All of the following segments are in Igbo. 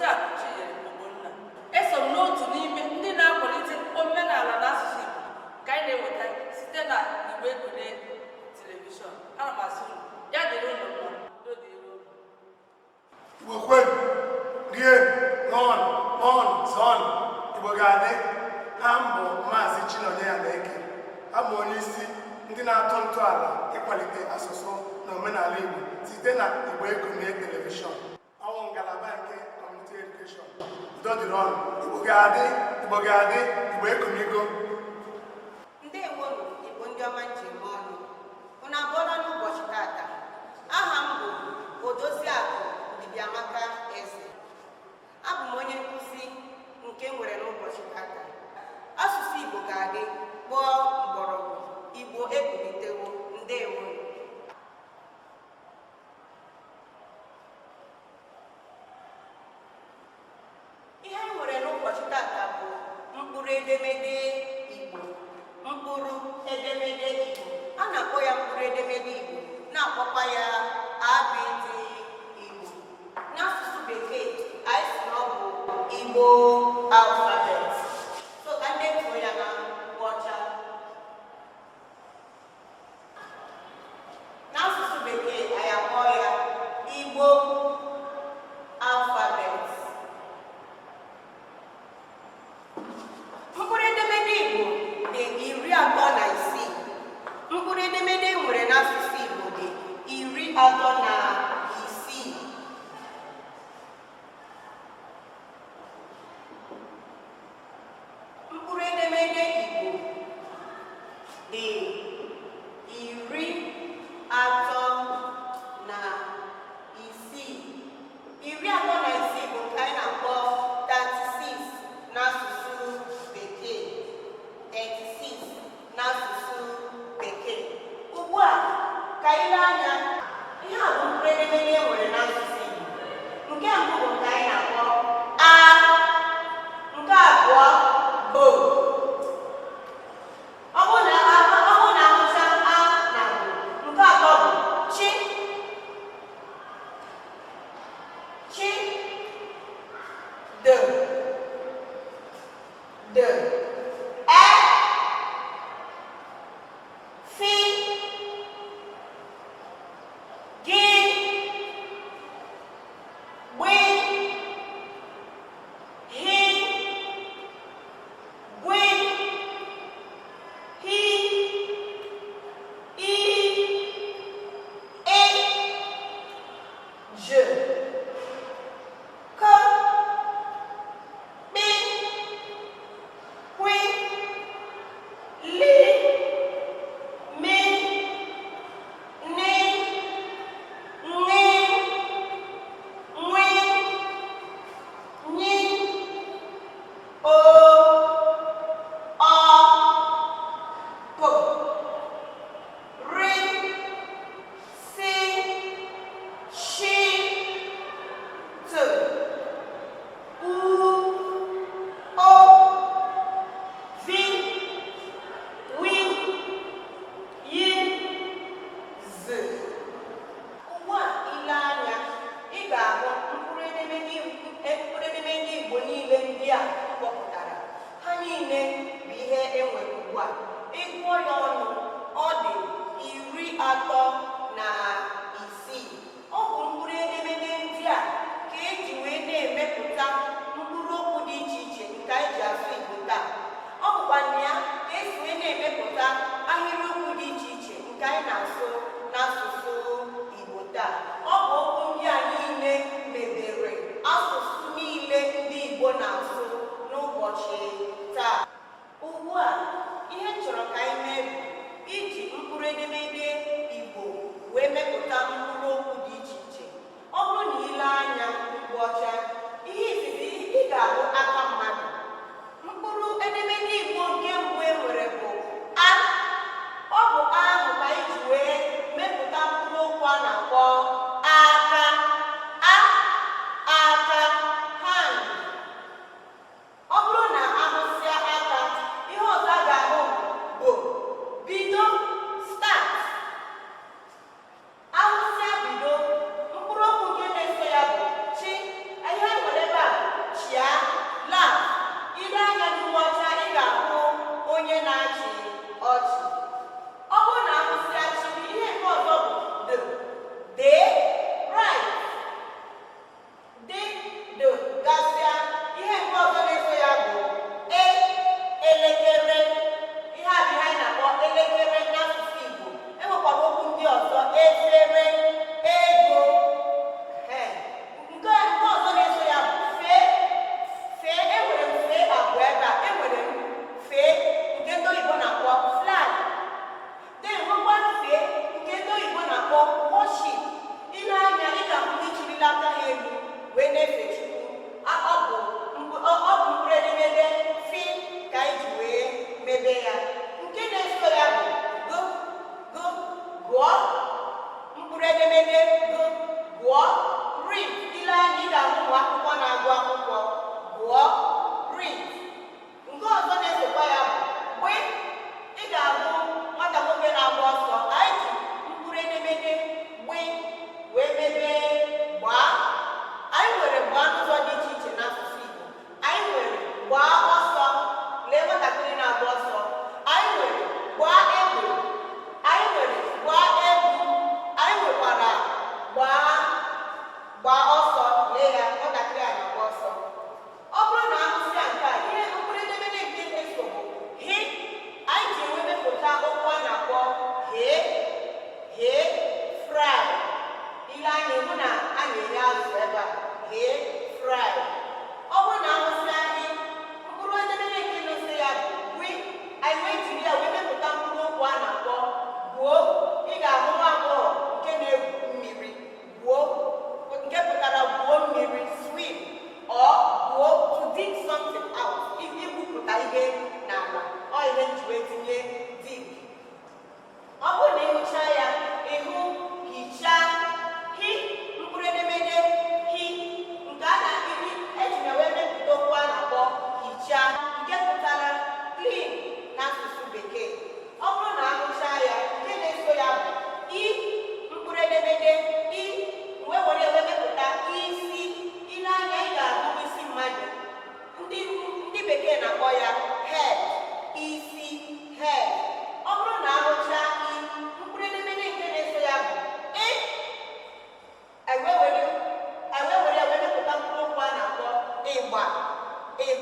Odoziakụ Chinyere Ogbonna. Eso m n'otu n'ime ndị na-akwalite omenala na asụsụ Igbo ka anyị na-eweta site na Igbo Ekunie telivishọn. Ana m asị unu, ya dịrị unu mma, udo dịrị unu. Igbo kwenu, rienu, ṅụọnụ, mụọnụ, zụọnụ. Igbo ga-adị. Aha m bụ Maazị Chinonye Aneke. Abụ m onye isi ndị na-atụ ntọala ịkwalite asụsụ na omenala Igbo site na Igbo Ekunie telivishọn. Ọ wụ ngalaba nke Community Education. Udo dịrị unu. Igbo ga-adị, Igbo ga-adị, Igbo ekunigo. Ndewonu, Igbo ndị ọma m ji eme ọnụ. Unu abọọla n'ụbọchị tata. Aha m bụ Odoziakụ Ndidiamaka Eze. Abụ m onye nkụzi nke e nwere n'ụbọchị tata. Asụsụ Igbo ga-adị kpọọ mgbọrọgwụ. Igbo ekulitewo. Ndewonu. Ihe anyị nwere n'ụbọchị tata bụ mkpụrụ edemede Igbo. Mkpụrụ edemede Igbo. A na-akpọ ya mkpụrụ edemede Igbo, na-akpọkwa ya abịdị Igbo. N'asụsụ Bekee, anyị sị na ọ bụ Igbo alphabet. So ka m detuo ya na ọcha. N'asụsụ Bekee, anyị akpọọ ya Igbo alphabet. Mkpụrụ edemede Igbo dị 36. Mkpụrụ edemede e nwere n'asụsụ Igbo dị 36. Mkpụrụ edemede Igbo dị 36. 36 bụ nke anyị na-akpọ 36 n'asụsụ Bekee. 36 n'asụsụ Bekee. Ugbu a, ka anyị lee anya, ihe a bụ mkpụrụ edemede e nwere n'asụsụ Igbo. Nke mbụ bụ nke anyị na-akpọ a, nke abụọ bụ. Ọ bụrụ na ọ bụrụ na ahụcha a na bụ, nke atọ bụ chi, chi, d, d, e, fi, gị, gbị.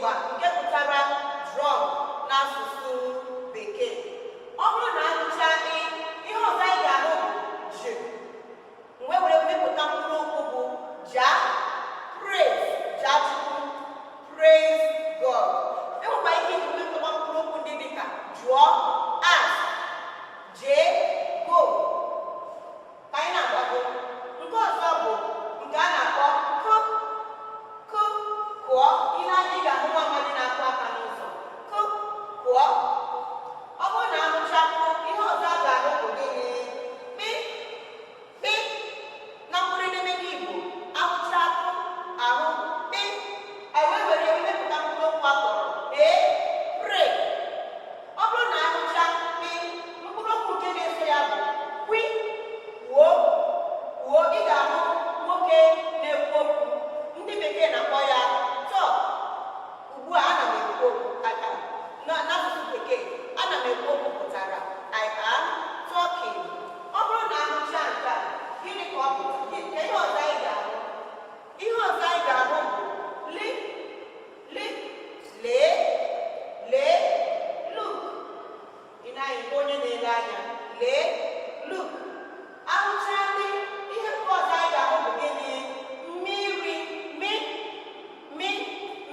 Ịgba, nke pụtara drum n'asụsụ Bekee. Ọ bụrụ na ahụcha ị, ihe ọzọ anyị ga-ahụ bụ ji. Mgbe were mepụta mkpụrụ okwu bụ ja, praise, ja Chukwu, praise God. Enwekwa ike iji mepụta mkpụrụ okwu ndị dịka jụọ, ask, jee, go. Ka anyị na-agbago, nke ọzọ bụ nke a na-akpọ kụ. Kụ, kụọ. Ile anya, ị ga-ahụ nwa amadi na-akụ aka n'ụzọ. Kụ, kụọ. Ọ bụrụ na ahụcha kụ, ihe ọzọ a ga-ahụ bụ gịnị? Kpị. Kpị. Na mkpụrụ edemede Igbo, ahụcha kụ, ahụ kpị, anyị wee were mepụta mkpụrụ okwu a kpọrọ ee, pray. Ọ bụrụ na ahụcha kpị, mkpụrụ okwu nke na-eso ya bụ kwi, kwuo. Kwuo. Ị ga-ahụ nwoke na-ekwu okwu, ndị Bekee na-akpọ ya talk. Ugbu a ana m ekwu okwu aka. N'asụsụ Bekee, ana m ekwu okwu pụtara I am talking. Ọ bụrụ na ahụcha nke a, gịnị ka ọ pụtara? Ihe ọzọ anyị ga-ahụ, ihe ọzọ anyị ga-ahụ bụ li. Li, lee. Lee, look. Ị na-ahụ onye na-ele anya, lee, look. Ahụcha ndị, ihe nke ọzọ anyị ga-ahụ bụ gịnị? Mmiri. Mi, mi,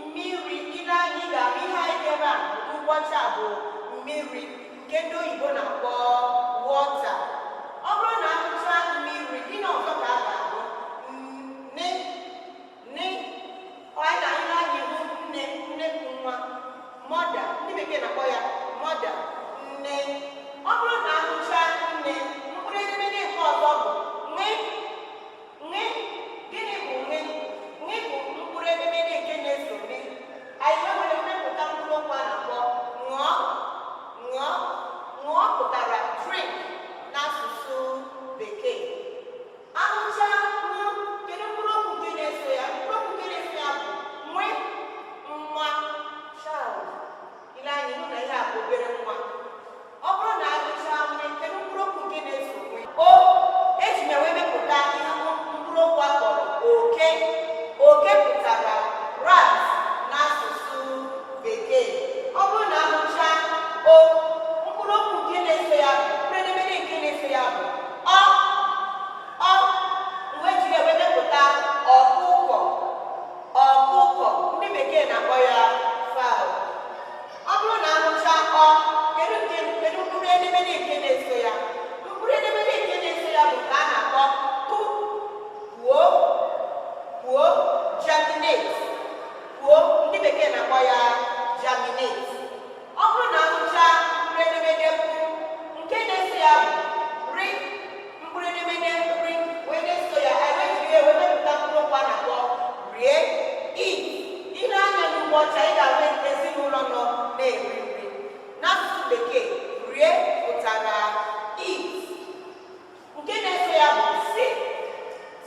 mmiri. Ile anya, ị ga-ahụ ihe anyị dị ebe a ụbọchị a bụ mmiri, nke ndị oyibo na-akpọ water. Ọ bụrụ na ahụcha mmiri, gịnị ọzọ ka a ga-ahụ? Nne. Nne, anyị na ile anya, ihu nne, nne bụ nwa, mother. Ndị Bekee na-akpọ ya mother, nne. Ọ bụrụ na ahụcha nne, mkpụrụ edemede nke ọzọ bụ nwe. Nwe, gịnị bụ nwe? Nwe bụ mkpụrụ edemede nke na-eso me. Anyị wee were mmepụta mkpụrụ okwu a na-akpọ ṅụọ. Ṅụọ. Ṅụọ pụtara drink n'asụsụ Bekee. Ahụcha ṅụ, kedu mkpụrụ okwu nke na-eso ya? Mkpụrụ okwu nke na-eso ya bụ nwe, nwa, child. Ile anya, ịhụ na ihe a bụ obere nwa. Ọ bụrụ na agụcha nwe, kedu mkpụrụ okwu nke na-eso nwe? O eji m wee mepụta ihe mkpụrụ okwu a kpọrọ oke. Oke pụtara rat n'asụsụ Bekee. Ọ bụrụ na ahụcha o, mkpụrụ okwu nke na-eso ya bụ, mkpụrụ edemede nke na-eso ya bụ ọ. Ọ wee jiri wee mepụta ọkụkọ. Ọkụkọ, ndị Bekee na-akpọ ya fowl. Ọ bụrụ na ahụcha ọ, kedu mkpụrụ edemede nke na-eso ya? Mkpụrụ edemede nke na-eso ya bụ nke a na-akpọ pụ, kwuo. Kwuo, germinate. Kwuo, ndị Bekee na-akpọ ya germinate. Ọ bụrụ na ahụcha mkpụrụ edemede pụ, nke na-eso ya bụ ri. Mkpụrụ edemede ri wee na-eso ya, anyị wee jiri ya wee mepụta mkpụrụ okwu a na-akpọ rie, eat. Ile anya n'ugbo ọcha, ị ga-ahụ ezinụlọ nọ na-eri nri. N'asụsụ Bekee, rie pụtara eat. Nke na-eso ya bụ si.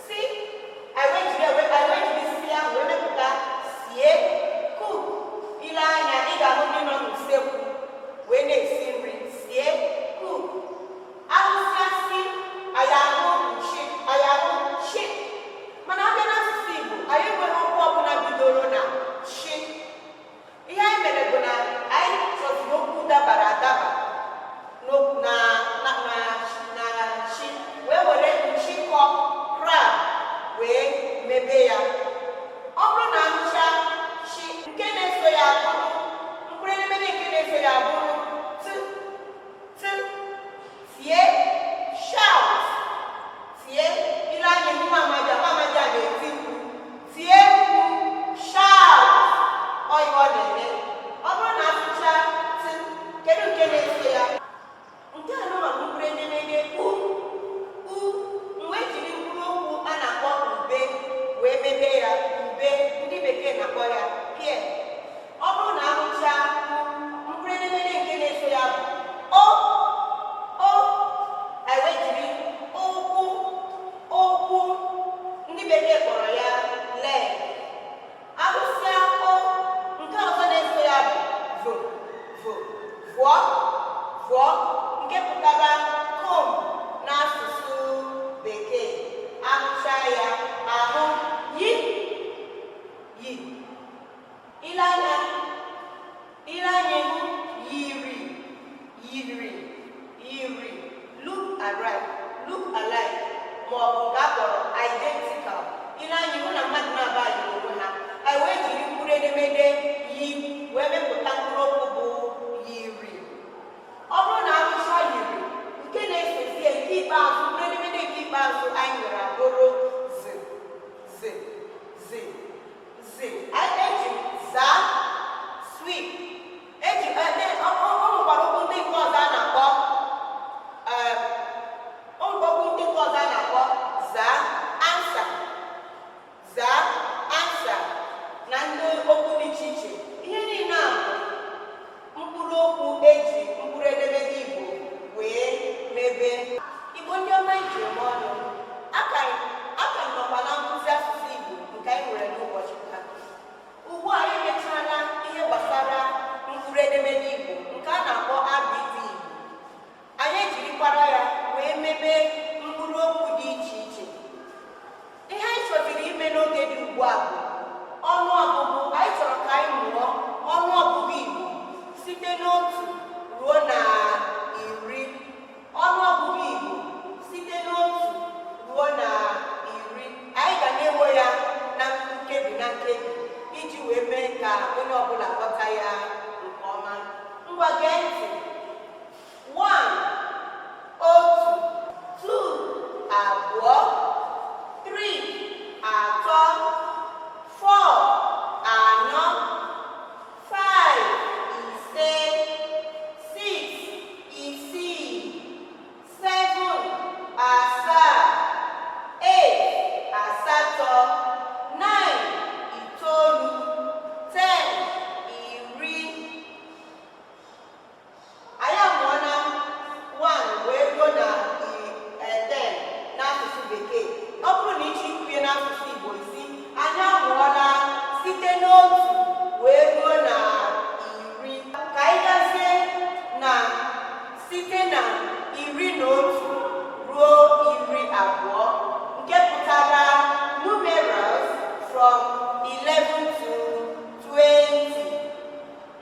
Si, anyị wee jiri si ahụ wee mepụta sie, cook. Ile anya, ị ga-ahụ ndị nọ n'usekwu wee na-esi nri. Sie, cook. Ahụsịa si, anyị ahụ nshi, anyị ahụ shi. Mana abịa n'asụsụ Igbo, anyị enweghị okwu ọbụla bidoro na shi. nkebi iji wee mee ka onye ọbụla ghọta ya nke ọma. Ngwa, gee ntị. 1, otu. 2, abụọ. 3, atọ. 4, anọ. 5, ise. 6, isii. 7, asaa. 8, asatọ. 9, itoolu. 10, iri. Anyị amụọla 1 wee ruo na 10 n'asụsụ Bekee. Ọ bụrụ na ịchọ ikwunye n'asụsụ Igbo, isi anyị amụọla site n'otu wee ruo na 10. Ka anyị gazie na site na 11 ruo 20, nke pụtara numerals from 11 to 20.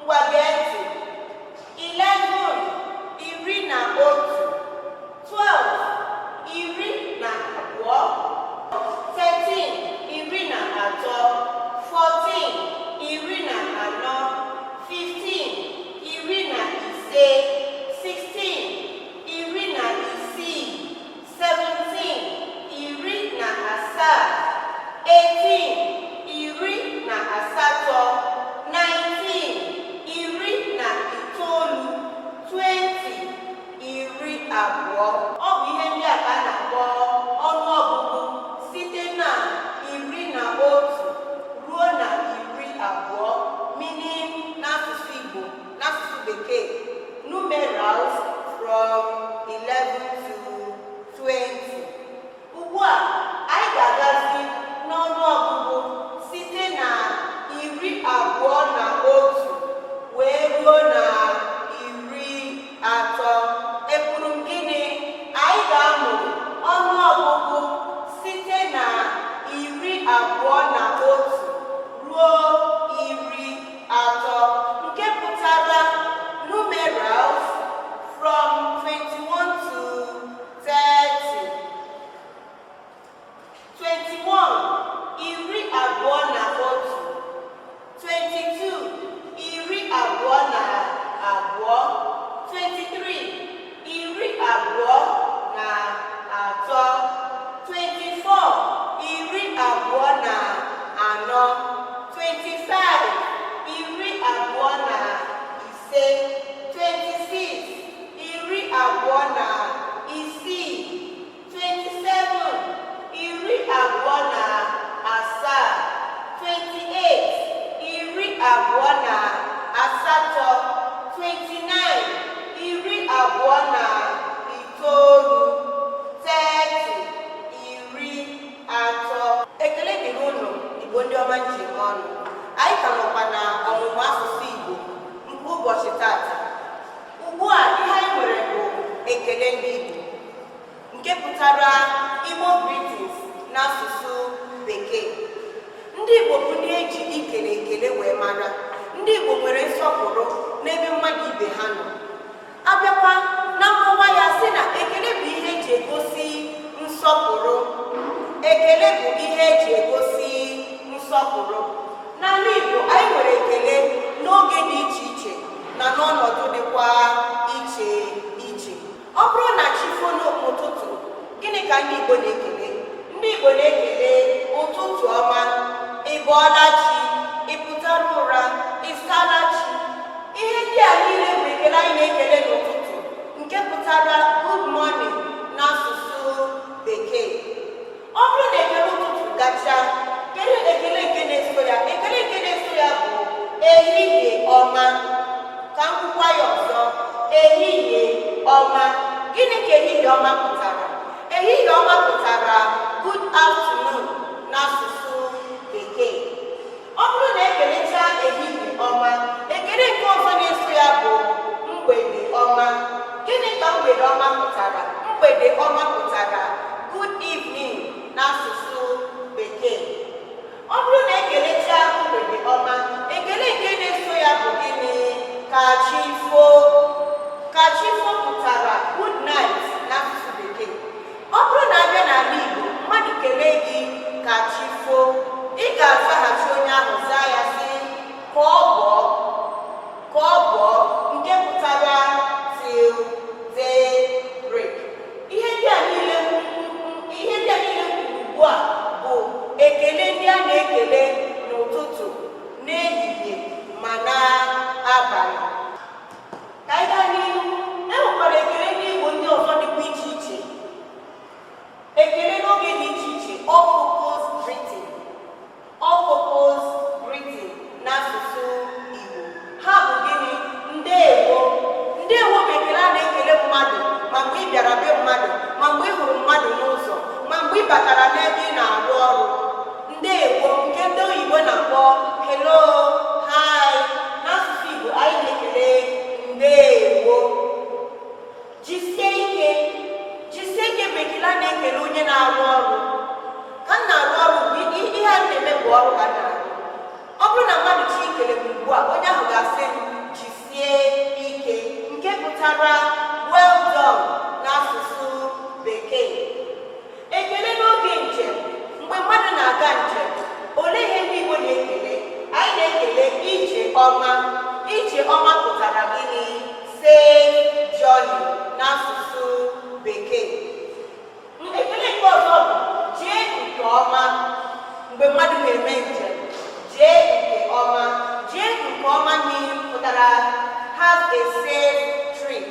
Ngwa, gee ntị. 11, 11. 12, 12. 13, 13. 14, 14. 15, 15. 16, 16. 17, 17. 18, 18. 19, 19. 20, 20. Ọ bụ ihe ndị a ka a na-akpọ ọnụọgụgụ site na 11 ruo na 20, meaning n'asụsụ Igbo, n'asụsụ Bekee, numerals from 11 to 20. Ugbu a, anyị ga-agazi n'ọnụọgụgụ site na 21 wee ruo na 30. Ekwuru m gịnị? Anyị ga-amụ ọnụọgụgụ site na 21 ruo 30, nke pụtara numerals from 21 to 30. 21, 21. 22, 22. 23, 23. 24, 24. 25, 25. 26, 26. 27, 27. 28, 28. 29, 29. 30, 30. Ekele dịrị unu, Igbo ndị ọma njem ọnụ. Anyị ka nọkwa na ọmụmụ asụsụ Igbo nke ụbọchị tata. Ugbu a, ihe anyị nwere bụ ekele ndị Igbo, nke pụtara Igbo greetings n'asụsụ Bekee. Ndị Igbo bụ ndị eji ikele ekele wee mara. Ndị Igbo nwere nsọpụrụ n'ebe mmadụ ibe ha nọ. Abịakwa na nkọwa ya, sị na ekele bụ ihe eji egosi nsọpụrụ. Ekele bụ ihe eji egosi nsọpụrụ. N'ala Igbo, anyị nwere ekele n'oge dị iche iche na n'ọnọdụ dịkwa iche iche. Ọ bụrụ na chi fo n'ụtụtụ, gịnị ka ndị Igbo na-ekele? Ndị Igbo na-ekele ụtụtụ ọma, ị bọọla chi, ị pụtara ụra, ị saala chi. Ihe ndị a niile bụ ekele anyị na-ekele n'ụtụtụ, nke pụtara good morning n'asụsụ Bekee. Ọ bụrụ na ekele ụtụtụ gachaa, kedu ekele nke na-eso ya? Ekele nke na-eso ya bụ ehihie ọma. Ka m kwukwa ya ọzọ, ehihie ọma. Gịnị ka ehihie ọma pụtara? Ehihie ọma pụtara good afternoon n'asụsụ Bekee. Ọ bụrụ na ekelecha ehihie ọma, ekele nke ọzọ na-eso ya bụ mgbede ọma. Gịnị ka mgbede ọma pụtara? Mgbede ọma pụtara good evening n'asụsụ Bekee. Ọ bụrụ na ekelecha mgbede ọma, ekele nke na-eso ya bụ gịnị? Ka chi foo. Ka chi foo pụtara good night n'asụsụ Bekee. Ọ bụrụ na abịa n'ala Igbo, mmadụ kelee gị ka chi foo, ị ga-azaghachi onye. pụtara well done n'asụsụ Bekee. Ekele n'oge njem. Mgbe mmadụ na-aga njem, olee ihe ndị Igbo na-ekele? Anyị na-ekele ije ọma. Ije ọma pụtara gịnị? Safe journey n'asụsụ Bekee. Ekele nke ọzọ bụ jee nke ọma. Mgbe mmadụ na-eme njem, jee nke ọma. Jee nke ọma mean pụtara have a safe trip.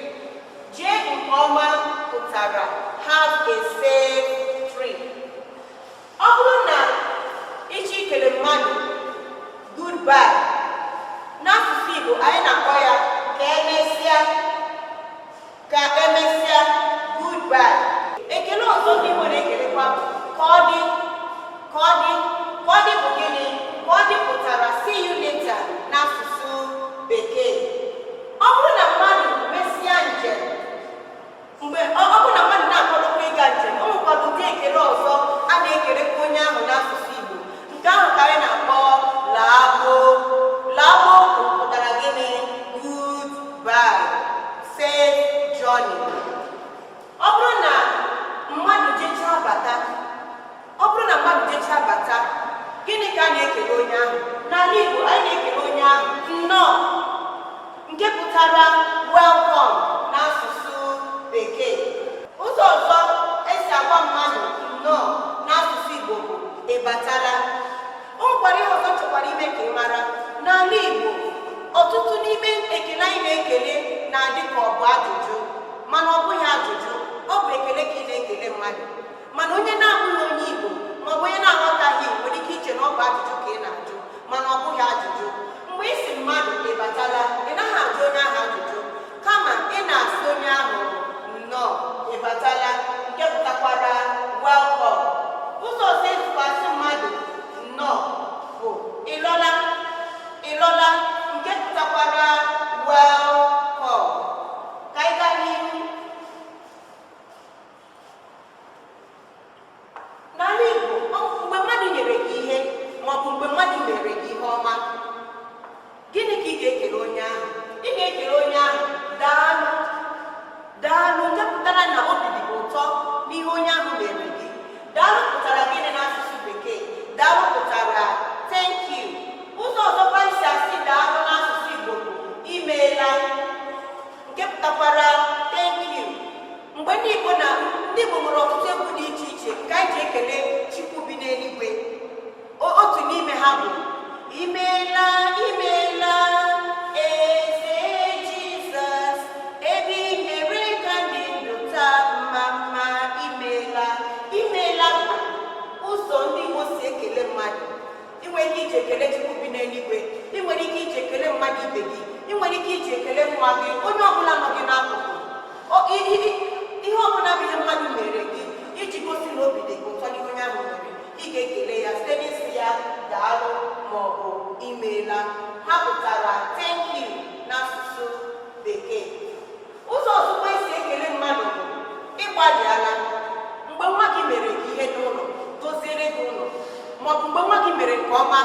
Jee nke ọma pụtara have a safe trip. Ọ bụrụ na ịchọ ikele mmadụ goodbye n'asụsụ Igbo, anyị na-akpọ ya ka emesịa, ka emesịa, goodbye. Ekele ọzọ ndị Igbo na-ekelekwa bụ ka ọ dị, ka ọ dị. Ka ọ dị bụ gịnị? Ka ọ dị pụtara see you later n'asụsụ Bekee. Ọ bụrụ na mmadụ mesịa njem, mgbe ọ bụrụ na mmadụ na-akwadokwa ịga njem, o nwekwara ụdị ekele ọzọ a na-ekelekwa onye ahụ n'asụsụ Igbo. Nke ahụ ka anyị na-akpọ laagbo. Laagbo pụtara gịnị? Goodbye, safe journey. Ọ bụrụ na mmadụ jechaa bata, ọ bụrụ na mmadụ jechaa bata, gịnị ka a na-ekele onye ahụ n'ala Igbo? Anyị na-ekele onye ahụ nnọọ, nke pụtara welcome n'asụsụ Bekee. Ụzọ ọzọ esi agwa mmadụ nnọọ n'asụsụ Igbo bụ ịbatala. O nwekwara ihe ọzọ chọkwara ime ka ị mara. N'ala Igbo, ọtụtụ n'ime ekele anyị na-ekele na-adị ka ọ bụ ajụjụ, mana ọ bụghị ajụjụ, ọ bụ ekele ka ị na-ekele mmadụ. Mana onye na-abụghị onye Igbo maọbụ onye na-aghọtaghị nwere ike iche na ọ bụ ajụjụ ka ị na-ajụ, mana ọ bụghị ajụjụ. Mgbe ị sị mmadụ ịbatala, ị naghị ajụ onye ahụ ajụjụ, kama ị na-asị onye ahụ nnọọ, ịbatala, nke pụtakwara welcome. Ụzọ ọzọ esikwa asị mmadụ nnọọ bụ ịlọla, ịlọla, nke pụtakwara welcome. Ka anyị gaa n'ihu. N'ala Igbo, mgbe mmadụ nyere gị ihe maọbụ mgbe mmadụ mere gị ihe ọma, gịnị ka ị ga-ekele onye ahụ? Ị ga-ekele onye ahụ daalụ, daalụ, nke pụtara na obi dị gị ụtọ n'ihe onye ahụ mere gị. Daalụ pụtara gịnị n'asụsụ Bekee? Daalụ pụtara thank you. Ụzọ ọzọkwa isi asị daalụ n'asụsụ Igbo bụ imeela, nke pụtakwara thank you. Mgbe ndị Igbo na ndị Igbo nwere ọtụtụ egwu dị iche iche nke anyị ji ekele Chukwu bi n'eluigwe. Otu n'ime ha bụ imeela, imeela, eze Jizọs, ebe i mere ka ndị ndụ taa, mma mma, imeela. Imeela bụ ụzọ ndị Igbo si ekele mmadụ. Ị nwere ike iji ekele Chukwu bi n'eluigwe, ị nwere ike iji ekele mmadụ ibe gị, ị nwere ike iji ekele nwa gị, onye ọbụla nọ gị n'akụkụ. Ihe ọbụla bụ ihe mmadụ mere gị iji gosi na obi dị gị ụtọ n'ihe onye ahụ mere, ị ga-ekele ya site n'isi ya daalụ ma ọ bụ imeela. Ha pụtara thank you n'asụsụ Bekee. Ụzọ ọzọkwa esi ekele mmadụ bụ ịgbalịala. Mgbe nwa gị mere gị ihe n'ụlọ, doziere gị ụlọ, maọbụ mgbe nwa gị mere nke ọma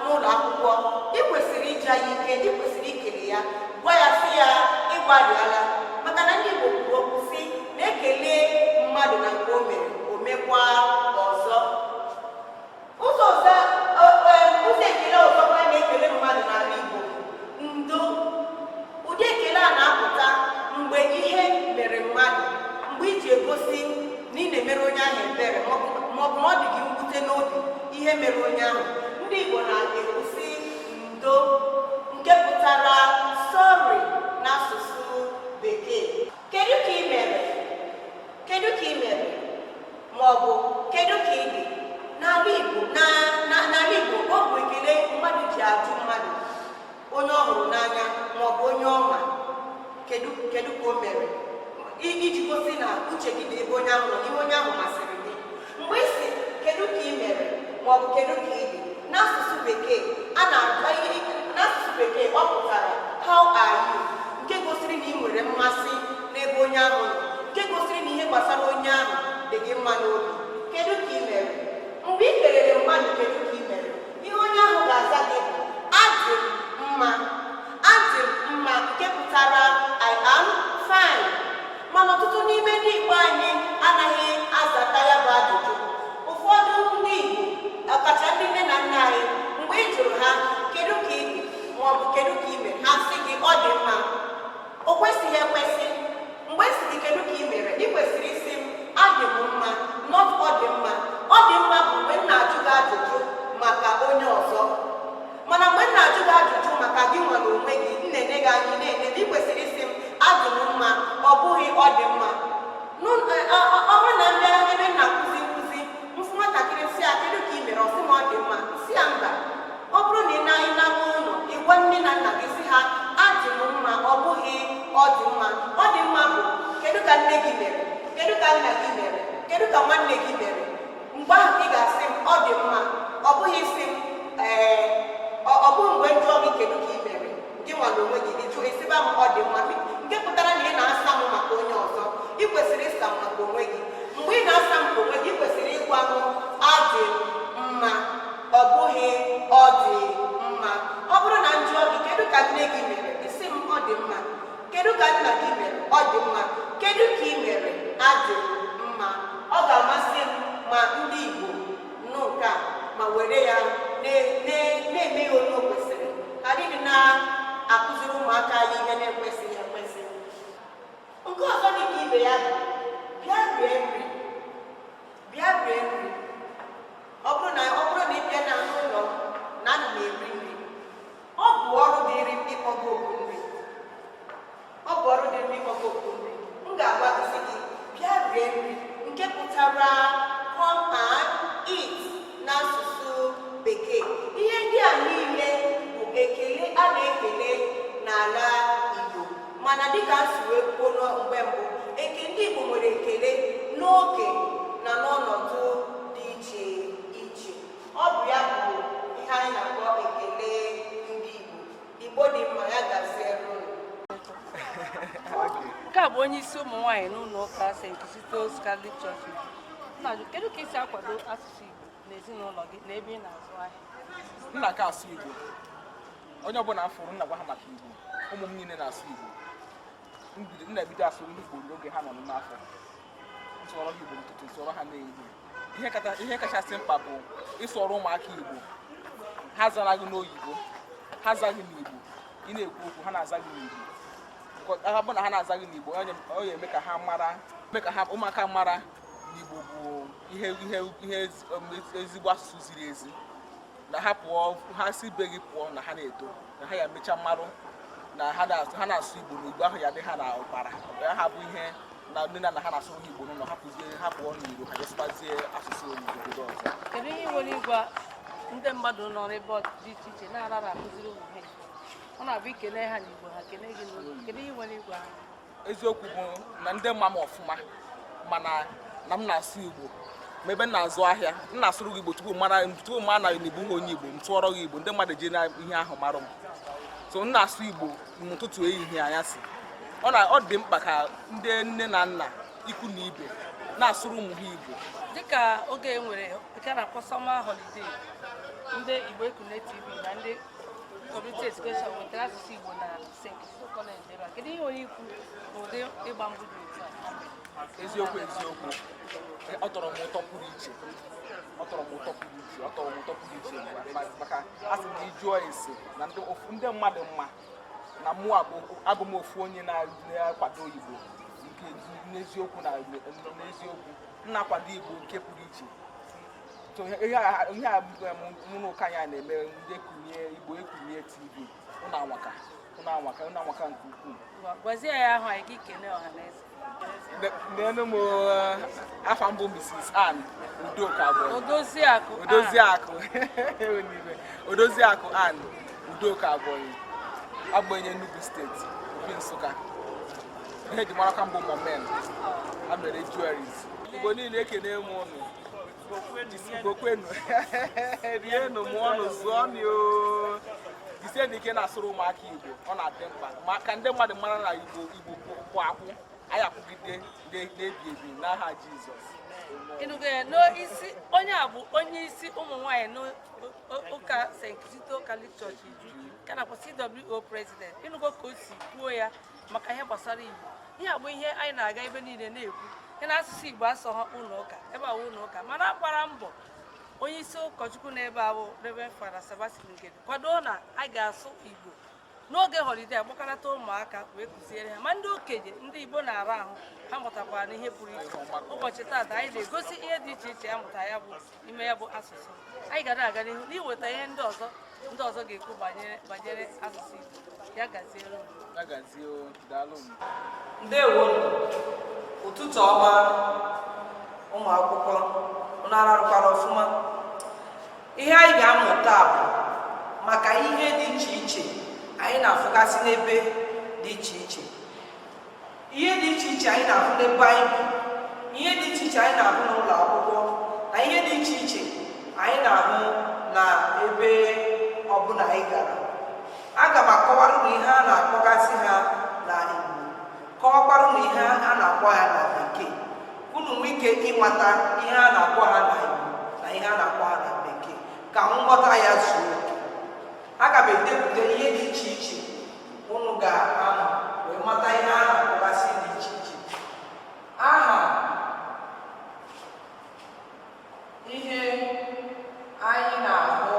n'ụlọ akwụkwọ, ị kwesịrị ịja ya ike, ị kwesịrị ikele ya, gwa ya sị ya ịgbalịala, maka na ndị Igbo kwuru okwu sị na-ekele mmadụ na nke o mere, o mekwa ọzọ. Ụzọ ọzọ, ụzọ ekele ọzọkwa a na-ekele mmadụ n'ala Igbo bụ ndo. Ụdị ekele a na-apụta mgbe ihe mere mmadụ, mgbe iji egosi na ị na-emere onye ahụ ebere maọbụ na ọ dị gị mwute n'obi ihe mere onye ahụ. Ndị Igbo na-ekwusi ndo, nke pụtara sorry n'asụsụ Bekee. Kedu ka ị mere? Kedu ka ị mere maọbụ kedu ka ị dị? N'ala Igbo, n'ala Igbo, ọ bụ ekele mmadụ ji ajụ mmadụ, onye ọ hụrụ n'anya maọbụ onye ọma, kedu kedu ka o mere, iji gosi na uche gị dị ebe onye ahụ nọ, ihe onye ahụ masịrị gị. Mgbe ị sị kedu ka ị mere maọbụ kedu ka ị dị n'asụsụ Bekee, a na n'asụsụ Bekee ọ pụtara how are you, nke gosiri na ị nwere mmasị n'ebe onye ahụ nọ, nke gosiri na ihe gbasara onye ahụ dị gị mma n'obi. Kedu ka ị mere? Mgbe ị kelere mmadụ kedu ka ị mere, ihe onye ahụ ga-aza gị bụ adị m mma, adị m mma, nke pụtara I am fine. Kedu ka ị mere, ha sị gị ọ dị mma. O kwesịghị ekwesị. Mgbe m sị gị kedu ka ị mere, ị kwesịrị isi m adị m mma, not ọ dị mma. Ọ dị mma bụ mgbe m na-ajụ gị ajụjụ maka onye ọzọ, mana mgbe m na-ajụ gị ajụjụ maka gị nwa na onwe gị, m na-ene gị anya, na-ene m, ị kwesịrị isi m adị m mma, ọ bụghị ọ dị mma. Ọ bụrụ na m bịa ebe m na-akụzi nkụzi, mfụ nwatakịrị, sị ya kedu ka ị mere, ọ sị m ọ dị mma, sị ya mba. Ọ bụrụ na ị na-anyị n'ama ụlọ, ị gwa nne na nna gị, sị ha adị m mma, ọ bụghị ọ dị mma. Ọ dị mma bụ kedu ka nne gị mere, kedu ka nna gị mere, kedu ka nwanne gị mere. Mgbe ahụ ka ị ga-asị m ọ dị mma, ọ bụghị isi m ee. Ọ bụghị mgbe m jụọ gị kedu ka ị mere, gị nwa na onwe gị gị jụọ, esiba m ọ dị mma, nke pụtara na ị na-asa m maka onye ọzọ. Ị kwesịrị ịsa m maka onwe gị. Mgbe ị na-asa m maka onwe gị, ị kwesịrị ịgwa m adị m mma, ọ bụghị ọ dị mma. Ọ bụrụ na m jụọ gị kedu ka nne gị mere, isi m ọ dị mma. Kedu ka nna gị mere? Ọ dị mma. Kedu ka ị mere? Adị m mma. Ọ ga-amasị m ma ndị Igbo nụ nke a ma were ya na-eme ya onye o kwesịrị, ghara ịdị na-akụziri ụmụaka anyị ihe na-ekwesịghị ekwesị. Nke ọzọ dị ka ibe ya bụ bịa rie nri. Bịa rie nri. Ọ bụrụ na ị bịa na n'ụlọ m na ana m eri nri, ọ bụ ọrụ dịrị m ịkpọ gị oku nri. Ọ bụ ọrụ dịrị m ịkpọ gị oku nri. M ga-agwa gị, sị gị bịa rie nri, nke pụtara come and eat n'asụsụ Bekee. Ihe ndị a niile bụ ekele a na-ekele n'ala Igbo, mana dịka m si wee kwuo na mgbe mbụ, eke ndị Igbo nwere ekele n'oge na n'ọnọdụ dị iche iche. Ọ bụ ya bụ ihe anyị na-akpọ ekele ndị Igbo. Igbo dị mma, ya gaziere unu. Nke a bụ onye isi ụmụ nwaanyị n'ụlọ ụka St. Kizito's Catholic Church Igbo. Nna, kedu ka isi akwado asụsụ Igbo n'ezinụlọ gị na ebe ị na-azụ ahịa? Nna ka asụ Igbo. Onye ọbụla m fụrụ, nna gwa ha maka Igbo. Ụmụ m niile na-asụ Igbo. M na-ebido asụ Igbo n'oge ha nọ n'afọ. M sụọrọ ha Igbo n'ụtụtụ, sụọrọ ha n'ehihie. Ihe kachasị mkpa bụ ịsụọrọ ụmụaka Igbo. Ha zara gị n'oyibo, ha zaghị n'Igbo, ị na-ekwu okwu, ha na-aza gị n'Igbo. Ọ bụ na ha na-aza gị n'Igbo, ọ ga-eme ka ha mara, eme ka ha ụmụaka mara na Igbo bụ ihe ezigbo asụsụ ziri ezi, na ha pụọ, ha si be gị pụọ, na ha na-eto, na ha ya emecha mmarụ na ha na-asụ Igbo, na Igbo ahụ ya dị ha na ọbara. Ya ha bụ ihe na nne na nna ha na-asụrụ ha Igbo n'ụlọ, hapụzie ha pụọ n'Igbo, ha jesụkwazie asụsụ obodo ọzọ. Kedu ihe ị nwere ịgwa ndị mmadụ nọ n'ebe dị iche iche na-anaghị akụziri ụmụ ha Igbo? Ọ na-abụ ikene ha n'Igbo, ha kene gị n'Igbo. Kedu ihe ị nwere ịgwa ha? Eziokwu bụ na ndị mma m ọfụma, mana na m na-asụ Igbo ma ebe m na-azụ ahịa, m na-asụrụ gị Igbo tupu mara na Igbo ha onye Igbo m tụọrọ gị Igbo, ndị mmadụ ji na ihe ahụ marụ m. So m na-asụ Igbo n'ụtụtụ, ehihie, anyasị. Ọ dị mkpa ka ndị nne na nna, ikwu na ibe na-asụrụ ụmụ ha Igbo. Dịka oge e nwere nke a na-akpọ summer holiday, ndị Igbo Ekune TV na ndị Community Education wetara asụsụ Igbo na St. Kizito College ebe a. Kedu ihe nwere ikwu n'ụdị ịgba mbụ dị otu a? Eziokwu, eziokwu, ọ tọrọ m ụtọ pụrụ iche. Ọ tọrọ m ụtọ pụrụ iche. Ọ tọrọ m ụtọ pụrụ iche maka a sị m gị jụọ ese na ndị mmadụ mma na mụ abụ m ofu onye na-akwado Igbo nke n'eziokwu na n'eziokwu m na-akwado Igbo nke pụrụ iche. So ihe a mụ na ụka anyị a na-eme, ndị ekunye Igbo Ekunye TV, ụnụ anwaka, ụnụ anwaka, ụnụ anwaka nke ukwuu. Ngwa, gwazie ya ahụ anyị gị kene ọha na eze. Nenu m, afa mbụ Mrs. Ann Udoka bụ Odoziakụ. Odoziakụ eweniwe. Odoziakụ Ann Udoka Abonyi, Agbonye, Enugu Steeti, Obi Nsụka. Ihe eji mara ka mbụ Momen a mere jewelries. Igbo niile, ekene m ụnụ. Igbo kwenu, rienụ, mụọnụ, zụọnụ o. Jisie n'ike na-asụrụ ụmụaka Igbo. Ọ na-adị mkpa ma ka ndị mmadụ mara na Igbo Igbo kwụ akwụ anyị akwụgide na-ebi ebi n'aha Jizọs. Ịnụgo ya n'isi onye a bụ onye isi ụmụ nwaanyị n'ụka St. Kizito Catholic Church Iju, nke a na-akpọ CWO President. Ịnụgo ka o si kwuo ya maka ihe gbasara Igbo. Ihe a bụ ihe anyị na-aga ebe niile na-ekwu ya na asụsụ Igbo asọghọ ụlọ ụka ebe a wụ ụlọ ụka, mana a gbara mbọ onye isi ụkọchukwu n'ebe a bụ Reverend Father Sebastian Ngede kwado na a ga-asụ Igbo. N'oge holiday agbakọnata ụmụaka wee kụziere ha, ma ndị okenye, ndị Igbo na-ara ahụ, ha mụtakwara n'ihe pụrụ iche. Ụbọchị taata anyị na-egosi ihe dị iche iche a mụtara ya bụ ime ya bụ asụsụ. Anyị ga na-aga n'ihu n'iweta ihe ndị ọzọ ndị ọzọ ga-ekwu banyere asụsụ Igbo. Ya gaziere unu. Ya gazie o, daalụ m. Ndewonu, ụtụtụ ọma ụmụ akwụkwọ, unu ararụkwara ọfụma? Ihe anyị ga-amụ taa bụ maka ihe dị iche iche anyị na-afụgasị n'ebe dị iche iche. Ihe dị iche iche anyị na-afụ n'ebe anyị bi, ihe dị iche iche anyị na-ahụ n'ụlọ akwụkwọ, na ihe dị iche iche anyị na-ahụ na ebe ọbụla anyị gara. Aga m akọwara unu ihe a na-akpọgasị ha na Igbo, kọwakwara unu ihe a na-akpọ ha na Bekee, unu nwee ike ịmata ihe a na-akpọ ha na Igbo na ihe a na-akpọ ha na Bekee, ka nghọta ya zuo oke. Aga m edepụta ihe dị iche iche unu ga-amụ wee mata ihe a na-akpọgasị dị iche iche. Aha ihe anyị na-ahụ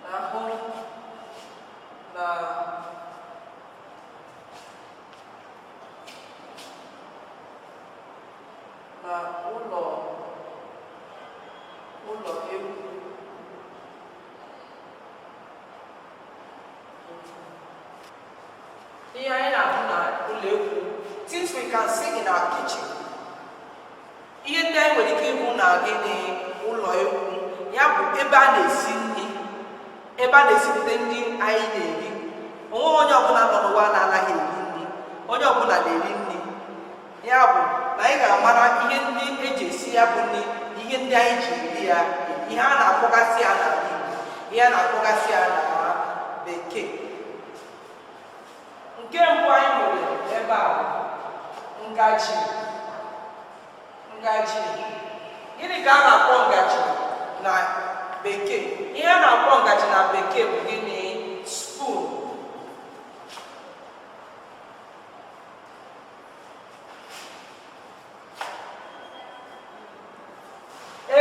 na na ụlọ egwu. Ihe anyị na-ahụ na ụlọ egwu, things we can see in our kitchen, ihe ndị anyị nwere ike ịhụ na gịnị? Ụlọ egwu, ya bụ ebe a na-esi nri, ebe a na-esipụta nri anyị na-eri. Onweghị onye ọbụla nọ n'ụwa na-anaghị eri nri, onye ọbụla na-eri nri. Ya bụ na anyị ga-amara ihe ndị eji esi ya bụ nri, ihe ndị anyị ji eri ya, ihe a na-akpọgasị ya n'ala Igbo, ihe a na-akpọgasị ya na Bekee. Nke mbụ anyị nwere ebe a bụ ngaji. Ngaji, gịnị ka a na-akpọ ngaji na Bekee? Ihe a na-akpọ ngaji na Bekee bụ gịnị? Spoon.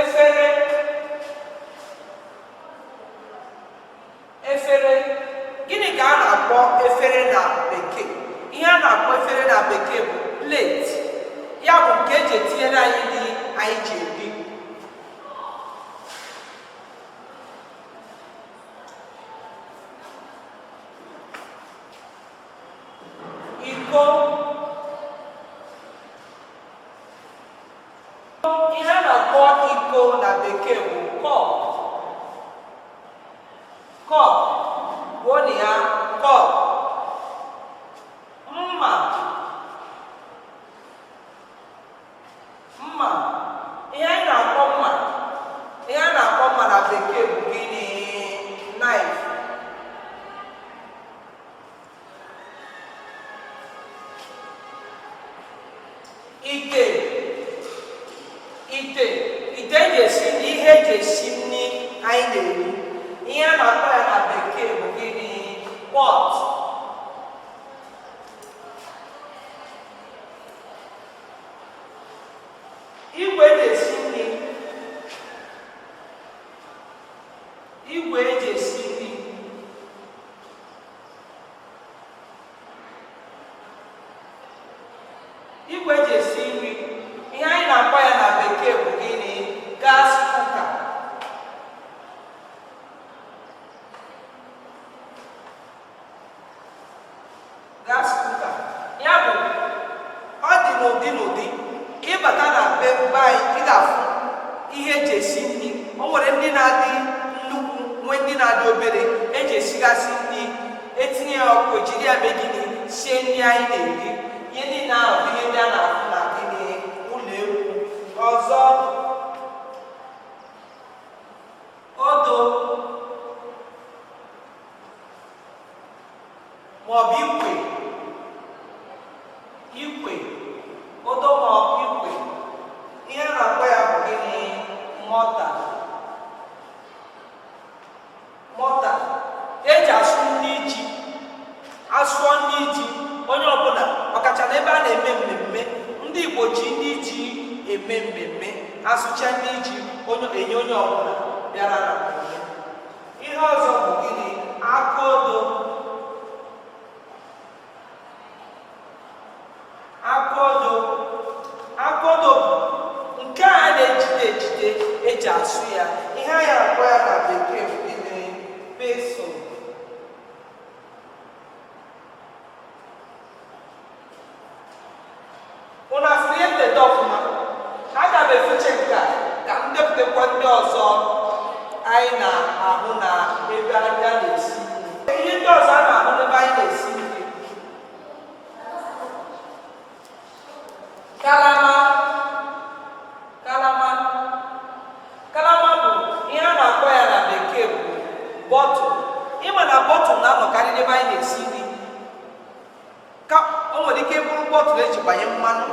Efere. Efere, gịnị ka a na-akpọ efere na Bekee? Ihe a na-akpọ efere na Bekee bụ plate, ya bụ nke eji etinyere anyị nri anyị ji eri. Iko. Ihe a na-akpọ iko na Bekee bụ cup. Cup, kwuo na ya, cup. Mma. Mma, ihe anyị na-akpọ mma, ihe a na-akpọ mma na Bekee bụ gịnị? Knife. Ite. Ite, ite eji esi ihe, eji esi nri anyị na-eri, ihe a na-akpọ ya na Bekee bụ gịnị? Pot. Igwe eji esi nri. Igwe eji esi nri, igwe eji esi nri, ihe anyị na-akpọ ya na Bekee bụ gịnị? Gas cooker. Gas cooker, ya bụ ọ dị n'ụdị n'ụdị. Ịbata na be anyị, ị ga-afụ ihe eji esi nri. O nwere ndị na-adị nnukwu, nwee ndị na-adị obere, eji esigasị nri, etinye ya ọkụ, ejiri ya mee gịnị? Sie nri anyị na-eri. Ihe niile ahụ bụ ihe ndị a na-afụ na gịnị? Ụlọ egwu. Ọzọ, odo maọbụ ikwe. Ikwe, odo maọbụ ikwe, ihe a na-akpọ ya bụ gịnị? Mortar. Mortar eji asụ nri ji, asụọ nri ji. Onye ọbụla, ọkacha n'ebe a na-eme mmemme, ndị Igbo ji nri ji eme mmemme. Asụcha nri ji onye enye onye ọbụla bịara na mmemme. Ihe ọzọ bụ gịnị? Aka odo. Aka odo, aka odo bụ nke a na-ejide ejide eji asụ ya. Ihe anyị akpọ ya na bekee bụ gịnị? Pestle. Unu afụrụ ihe ndede ọfụma? Aga m efiche nke a ka m depụtakwa ndị ọzọ anyị na-ahụ na ebe a na-esi nri. Ihe ndị ọzọ a na-ahụ n'ebe anyị na-esi nri: kalama. Kalama, kalama bụ ihe a na-akpọ ya na bekee bụ bottle. Ịma na bottle na-anọkarị n'ebe anyị na-esi nri, ka o nwere ike ịbụrụ bottle eji gbanye mmanụ,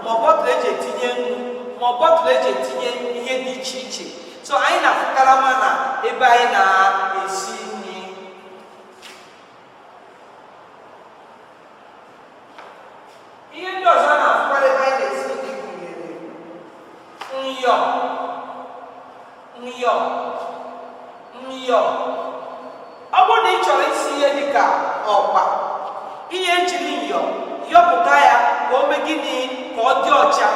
ma ọ bottle eji etinye nnu, ma ọ bottle eji etinye ihe dị iche iche. So anyị na-afụ kalama na ebe anyị na-esi nri. Ihe ndị ọzọ a na-afụkarị ebe anyị na-esi nri gụnyere myọ. Myọ, myọ, ọ bụrụ na ị chọrọ isi ihe dịka ọkpa, ihe ejiri myọ yọpụta ya ka o mee gịnị? Ka ọ dị ọcha.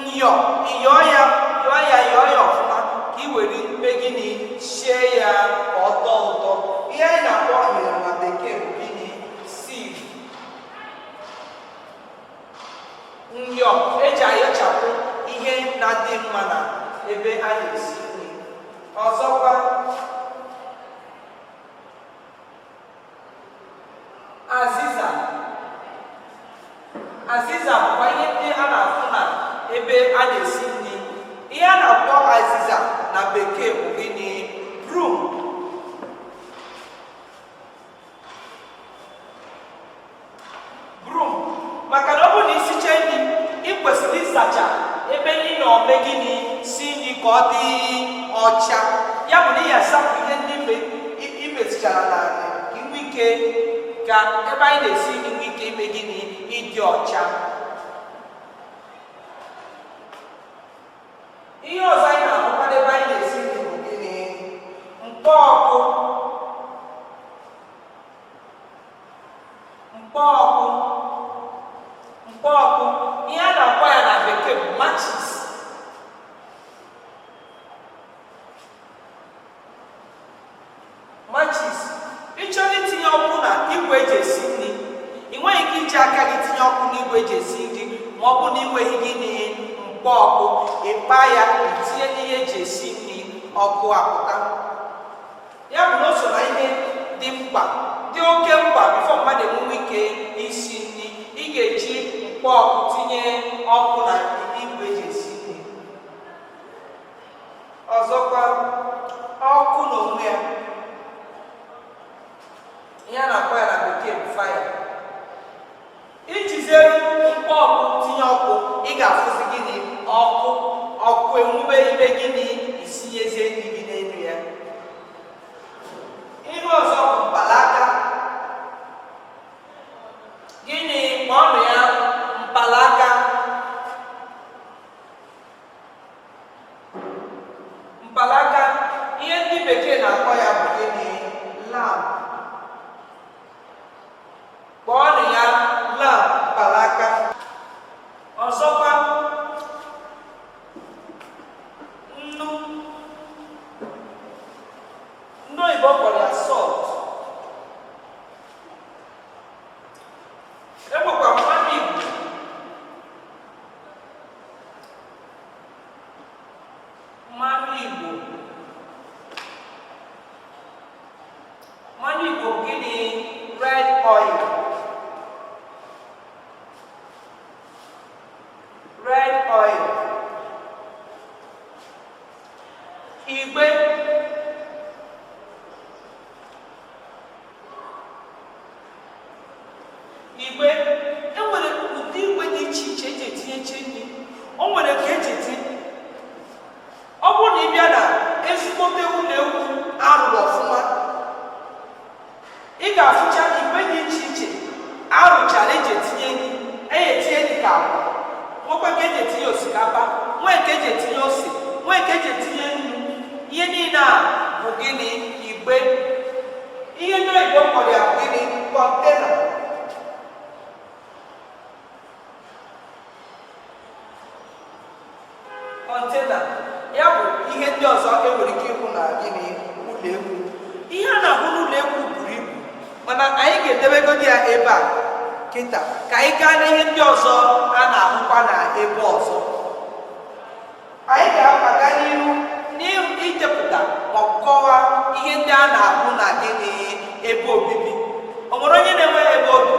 Myọ, ịyọọ ya, yọọ ya, yọọ ya ọfụma ka ị were mee gịnị? Sie ya ka ọ tọọ ụtọ. Ihe anyị na-akpọ myọ na bekee bụ gịnị? Sieve. Myọ eji ayọchapụ ihe na-adị mma na ebe a na-esi nri. Ọzọkwa, azịza. Azịza bụkwa ihe ndị a na-afụ na ebe a na-esi nri. Ihe a na-akpọ azịza na bekee bụ gịnị? Broom. Broom, maka na ọ bụrụ na isicha nri, ị kwesịrị ịzacha ebe ị nọ mee gịnị? Si nri ka ọ dị ọcha. Ya bụ na ị ga-asapụ ihe ndị imetụchara n'ala ka inwe ike ka ebe anyị na-esi nri nwee ike ime gịnị? Ịdị ọcha. Ihe ọzọ anyị na-ahụkwa n'ebe anyị na-esi nri bụ gịnị? Mkpọọkụ. Mkpọọkụ, mkpọọkụ, ihe a na-akpọ ya na bekee bụ matches. Matches, ị chọrọ itinye ọkụ na igwe eji esi nri, ị nweghị ike iji aka gị tinye ọkụ n'igwe eji esi nri ma ọ bụ na ị nweghị gịnị? Mkpọọkụ. Ịkpa ya, itinye n'ihe eji esi nri, ọkụ apụta. Ya bụ na o so na ihe dị mkpa, dị oke mkpa. Before mmadụ enwewe ike isi nri, ị ga-eji mkpọọkụ tinye ọkụ na igwe eji esi nri. Ọzọkwa, ọkụ n'onwe ya, ihe a na-akpọ ya na bekee bụ fire. Iji zere mkpọọkụ tinye ọkụ, ị ga-afụzi gịnị? Ọkụ. Ọkụ enwube, ime gịnị? Isinyezie nri gị n'elu ya. Ihe ọzọ bụ mpalaka. Gịnị? Kpọọnụ ya mpalaka. Mpalaka, ihe ndị bekee na-akpọ ya bụ gịnị? Lamp. Kpọọnụ ya lamp, mpalaka. Ọzọkwa, nnu. Ndị oyibo kpọrọ ya salt. Enwekwa mmanụ Igbo. Mmanụ Igbo, mmanụ Igbo bụ gịnị? Red oil. Red oil. Igbe. Igbe, enwere ụdị igbe dị iche iche eji etinyeche nri. O nwere ka eji etinye. Ọ bụrụ na ị bịa na ezigbote ụlọ ewu arụrụ ọfụma, ị ga-afụcha igbe dị iche iche arụchara eji etinye nri. Eji etinye dị ka agwa, nwekwa nke eji etinye osikapa, nwee nke eji etinye. nke eji etinye nnu. Ihe niile a bụ gịnị? Igbe. Ihe ndị oyibo kpọrọ ya bụ gịnị? Container. Container ya bụ ihe ndị ọzọ e nwere ike ịhụ na gịnị? Ụlọ ekwu. Ihe a na-ahụ n'ụlọ ekwu buru ibu, mana anyị ga-edebegodi ya ebe a kịta ka anyị gaa n'ihe ndị ọzọ a na-ahụkwa na ebe ọzọ. Anyị ga-aga n'ihu n'idepụta ma ọ kọwaa ihe ndị a na-ahụ na gịnị? Ebe obibi. O nwere onye na-enweghị ebe obi?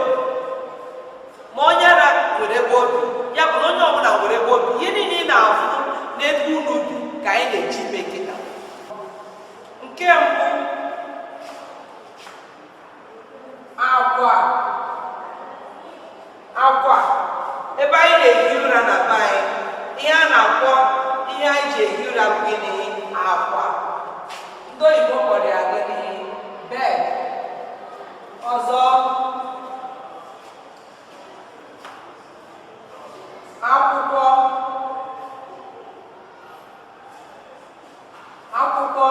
Ma onye ara nwere ebe obi. Ya bụ na onye ọbụla nwere ebe obi. Ihe niile ị na-afụ n'ebe unu bi ka anyị na-eji ime kịta. Nke mbụ, akwa. Akwa ebe anyị na-ehi ụra na be anyị. Ihe a na-akpọ ihe anyị ji ehi ụra bụ gịnị? Akwa. Ndị oyibo kpọrọ ya gịnị? Bed. Ọzọ, akwụkwọ. Akwụkwọ,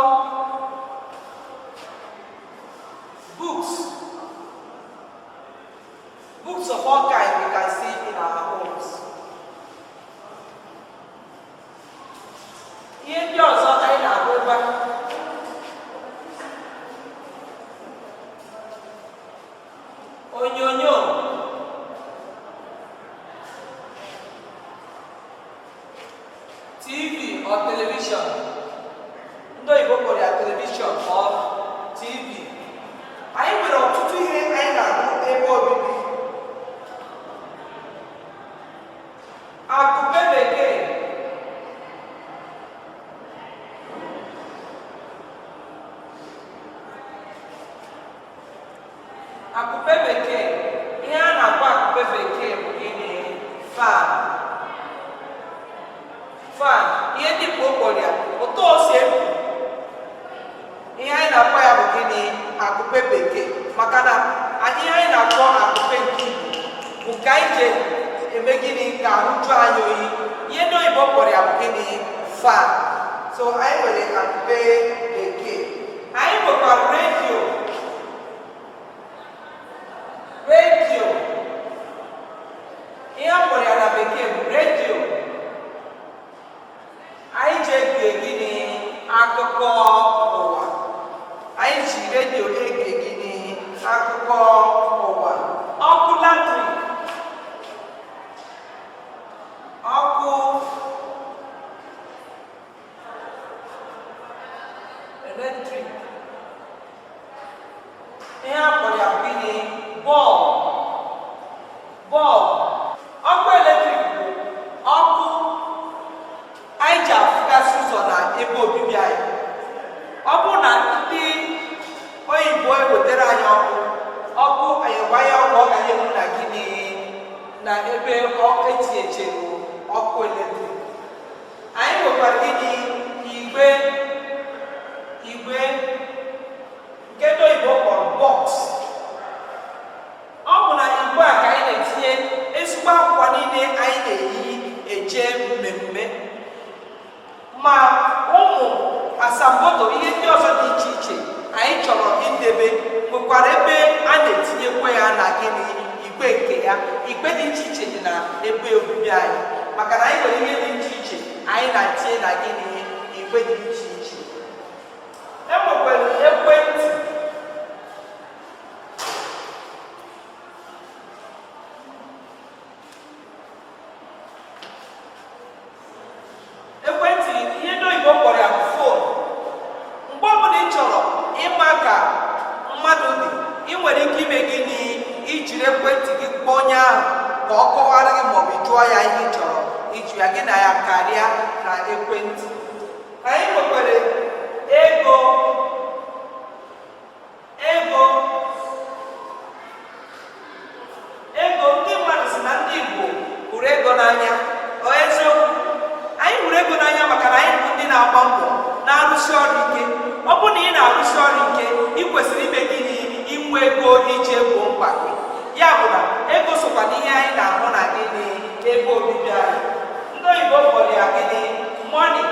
books. Books of all kinds we can see in our homes. Ihe ndị ọzọ anyị na-ahụ ebe a, onyonyo. TV or television. Ndị oyibo kpọrọ ya television or TV. Anyị nwere ọtụtụ ihe anyị na-ahụ ebe obibi. Akụpe bekee. Akụpe bekee, ihe a na-akpọ akụpe bekee bụ gịnị? Fan. Fan, ihe ndị Igbo kpọrọ ya, ụtọ o si ebu, ihe anyị na-akpọ ya bụ gịnị? Akụpe bekee. Maka na ihe anyị na-akpọ akụpe nke Igbo bụ nke anyị ji eme gịnị? Ka ahụ jụọ anyị oyi. Ihe ndị oyibo kpọrọ ya bụ gịnị? Fan. So anyị nwere akụpe bekee. Anyị nwekwara redio. Redio, ihe a kpọrọ ya na bekee bụ redio. Anyị ji ege gịnị? Akụkọ ụwa. Anyị ji redio ege gịnị? Akụkọ ụwa. Ọkụ latrik. Ọkụ eletrik, ihe a kpọrọ ya bụ gịnị? Bulb. Bulb. Ọkụ eletrik bụ ọkụ anyị ji afụgasị ụzọ na ebe obibi anyị. Ọ bụrụ na ndị oyibo ewetara anyị ọkụ, ọkụ anyị gbanye ọkụ, ọ ga na-enwu na gịnị? Na ebe etinyechere ọkụ eletrik. Anyị nwekwara gịnị? Igbe. Igbe nke ndị oyibo kpọrọ box. Ọ bụ na igbe a ka anyị na-etinye ezigbo akwa niile anyị na-eyi eje mmemme, ma ụmụ asambodo, ihe ndị ọzọ dị iche iche anyị chọrọ idebe nwekwara ebe a na-etinyekwa ya na gịnị? Igbe nke ya. Igbe dị iche iche dị na ebe obibi anyị, maka na anyị nwere ihe dị iche iche anyị na-etinye na gịnị? Igbe dị iche iche. E nwekwara ekwentị. Ekwentị, ihe ndị oyibo kpọrọ ya bụ phone. Mgbe ọbụla ị chọrọ ịma ka mmadụ dị, ị nwere ike ime gịnị? Ijiri ekwentị gị kpọọ onye ahụ ka ọ kọwara gị, maọbụ jụọ ya ihe ị chọrọ ịjụ ya, gị na ya karịa na ekwentị. Anyị nwekwara ego. Ego, ego, ndị mmadụ si na ndị Igbo hụrụ ego n'anya. Ọ eziokwu, anyị hụrụ ego n'anya, maka na anyị bụ ndị na-agba mbọ, na-arụsi ọrụ ike. Ọ bụrụ na ị na-arụsi ọrụ ike, ị kwesịrị ime gịnị? Inwe ego iji egbo mkpa gị. Ya bụ na ego sokwa n'ihe anyị na-ahụ na gịnị? Ebe obibi anyị. Ndị oyibo kpọrọ ya gịnị? Money.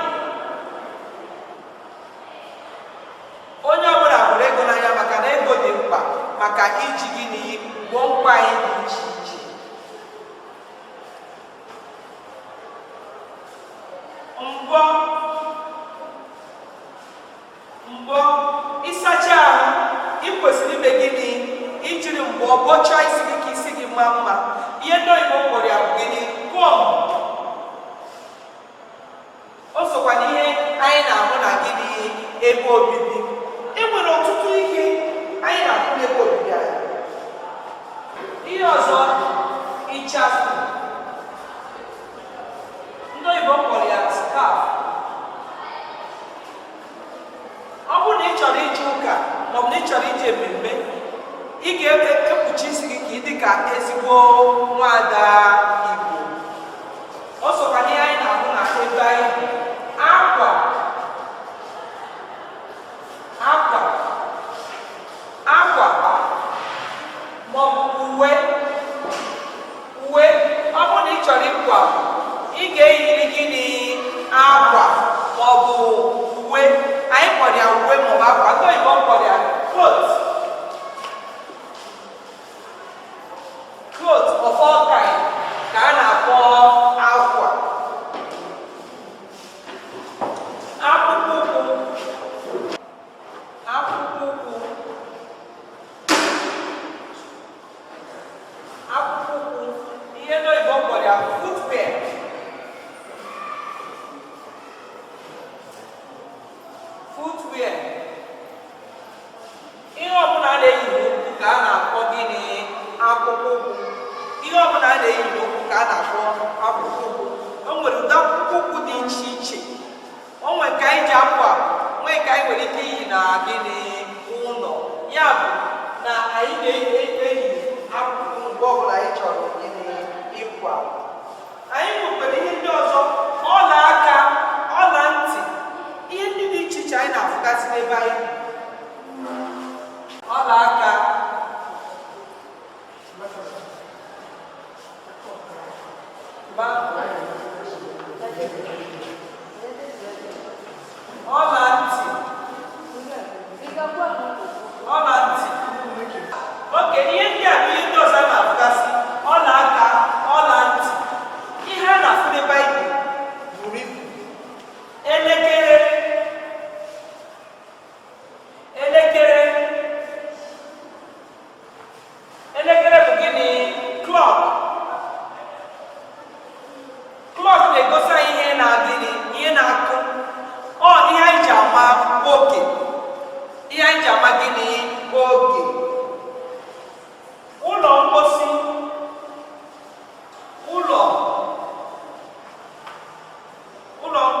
Kwesịrị ime gịnị? Ijiri mbọ bọchaa isi gị ka isi gị maa mma. Ihe ndị oyibo kpọrọ ya bụ gịnị? Comb. O sokwa n'ihe anyị na-ahụ na gịnị? Ebe obibi. E nwere ọtụtụ ihe anyị na-ahụ n'ebe obibi anyị. Ihe ọzọ, ịchafụ. Ndị oyibo kpọrọ ya scarf. Ọ bụrụ na ị chọrọ ije ụka maọbụ na ị chọrọ ije mmemme, ị ga-ekpuchi isi gị ka ị dị ka ezigbo nwaada Igbo. O sokwa n'ihe anyị na-ahụ na ebe anyị bi. Akwa, akwa, akwa maọbụ uwe, uwe. Ọ bụrụ na ị chọrọ ịpụ apụ, ị ga-eyiri gịnị? Akwa maọbụ uwe. Anyị kpọrọ ya uwe maọbụ akwa. Ndị oyibo kpọrọ ya coat, coat of all kind ka a na-akpọ akwa. Akpụkpọ ụkwụ, akpụkpọ ụkwụ, akpụkpọ ụkwụ. Ihe ndị oyibo kpọrọ ya footwear. Footwear. Ihe ọbụla a na-eyi n'ụkwụ ka a na-akpọ gịnị? Akpụkpọ ụkwụ. Ihe ọbụla a na-eyi n'ụkwụ ka a na-akpọ akpụkpọ ụkwụ. O nwere ụdị akpụkpọ ụkwụ dị iche iche. O nwere nke anyị ji apụ apụ, nwee nke anyị nwere ike iyi na gịnị? Ụlọ. Ya bụ na anyị na-eyi akpụkpọ ụkwụ mgbe ọbụla anyị chọrọ gịnị? Ịpụ apụ. Anyị nwekwara ihe ndị ọzọ: ọla aka, ọla ntị, ihe ndị dị iche iche anyị na-afụgasị n'ebe anyị bi. Ọla aka, ba, ọla ntị, ọla ntị. Oke ihe ndị a bụ ihe ndị ọzọ a na-afụgasị: ọla aka, ọla ntị. Ihe a na-afụ n'ebe anyị bi buru ibu. Elekere, elekere. Elekere bụ gịnị? Clock. Clock na-egosi anyị ihe na gịnị? Ihe na-akụ. Ọ ihe anyị ji ama oge. Ihe anyị ji ama gịnị? Oge. Ụlọ mposi, ụlọ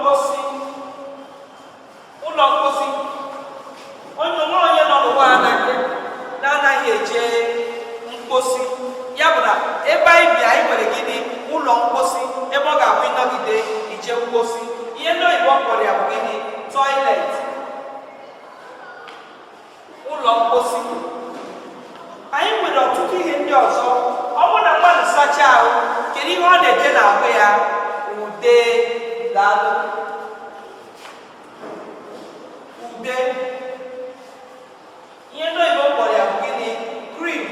mposi, ụlọ mposi. Onye onwe onye nọ n'ụwa na-anaghị eje mposi. Ya bụ na ebe anyị bi, anyị nwere gịnị? Ụlọ mposi, ebe ọ ga-abụ ịnọgide ije mposi. Ihe ndị oyibo kpọrọ ya bụ gịnị? Toilet. Ụlọ mposi. Anyị nwere ọtụtụ ihe ndị ọzọ. Ọ bụrụ na mmadụ sachaa ahụ, kedu ihe ọ na-ete n'ahụ ya? Ude. Daalụ. Ude, ihe ndị oyibo kpọrọ ya bụ gịnị? Cream.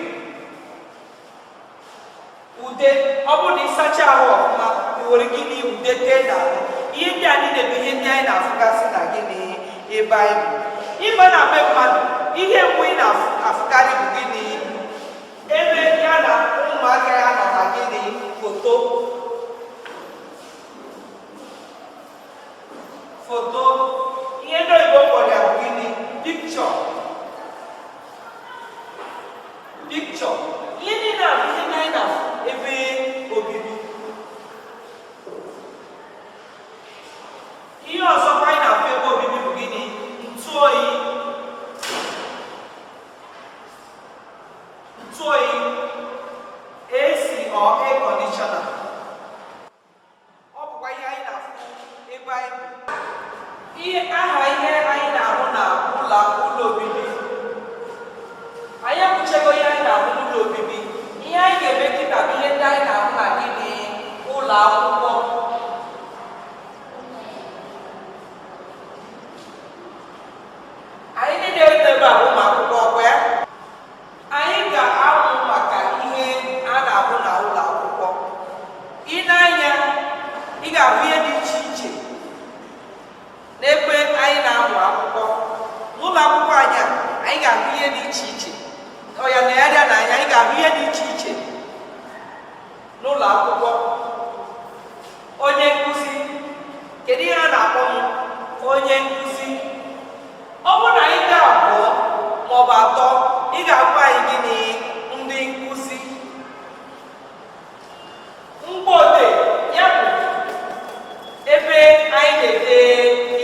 Ude. Ọ bụrụ na ịsacha ahụ ọfụma, i were gịnị? Ude tee n'ahụ. Ihe ndị a niile bụ ihe ndị anyị na-afụgasị na gịnị? Ebe anyị bi. Ịba na be mmadụ, ihe mbụ ị na-afụkarị bụ gịnị? Ebe ya na ụmụaka ya nọ na gịnị? Foto. Foto, ihe ndị oyibo kpọrọ ya bụ gịnị? Picture, picture. Ihe niile a bụ ihe ndị anyị na-afụ ebe obibi. Ihe ọzọkwa anyị na-afụ ebe obibi bụ gịnị? Ntụ oyi. Ntụ oyi, AC or air conditioner. Ọ bụkwa ihe anyị na-afụ ebe anyị bi. Ihe aha ihe anyị na-ahụ na ụlọ obibi. Anyị ekwuchego ihe anyị na-ahụ n'ụlọ obibi. Ihe anyị ga-eme kịta bụ ihe ndị anyị na-ahụ na gịnị? Ụlọ akwụkwọ. Anyị niile nọ ebe a bụ ụmụ akwụkwọ, ọkwa ya? Anyị ga-amụ maka ihe a na-ahụ na ụlọ akwụkwọ. Ị na-anya, ị ga-ahụ ihe dị iche iche n'ebe anyị na-amụ akwụkwọ. N'ụlọ akwụkwọ anyị a, anyị ga-ahụ ihe dị iche iche. anyị na-ede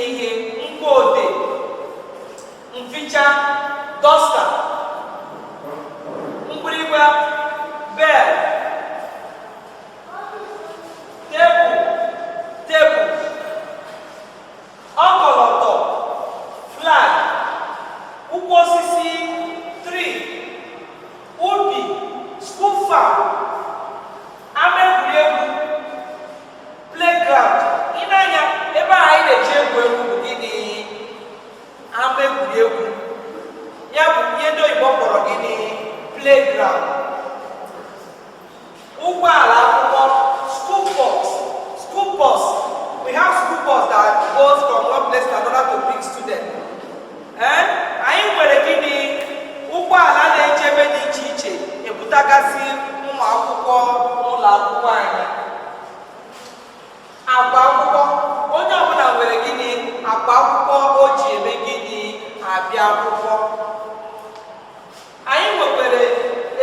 ihe, mgbọodee, mficha, duster, mgbịrịgba, bell, tebụl, table, ọkọlọtọ, flag, ukwu osisi, tree, ubi, school farm, ama egwuregwu, playground. Ị na-anya ebe a anyị na-eji egwu egwu bụ gịnị? Ama egwuregwu. Ya bụ ihe ndị oyibo kpọrọ gịnị? Playground. Ụgbọala akwụkwọ, school bus. School bus, we have school bus that goes from one place to another to pick students. Ee, anyị nwere gịnị? Ụgbọala na-eje ebe dị iche iche ebutagasị ụmụ akwụkwọ n'ụlọ akwụkwọ anyị. Akpa akwụkwọ, onye ọbụla nwere gịnị? Akpa akwụkwọ o ji eme gịnị? Abịa akwụkwọ. Anyị nwekwara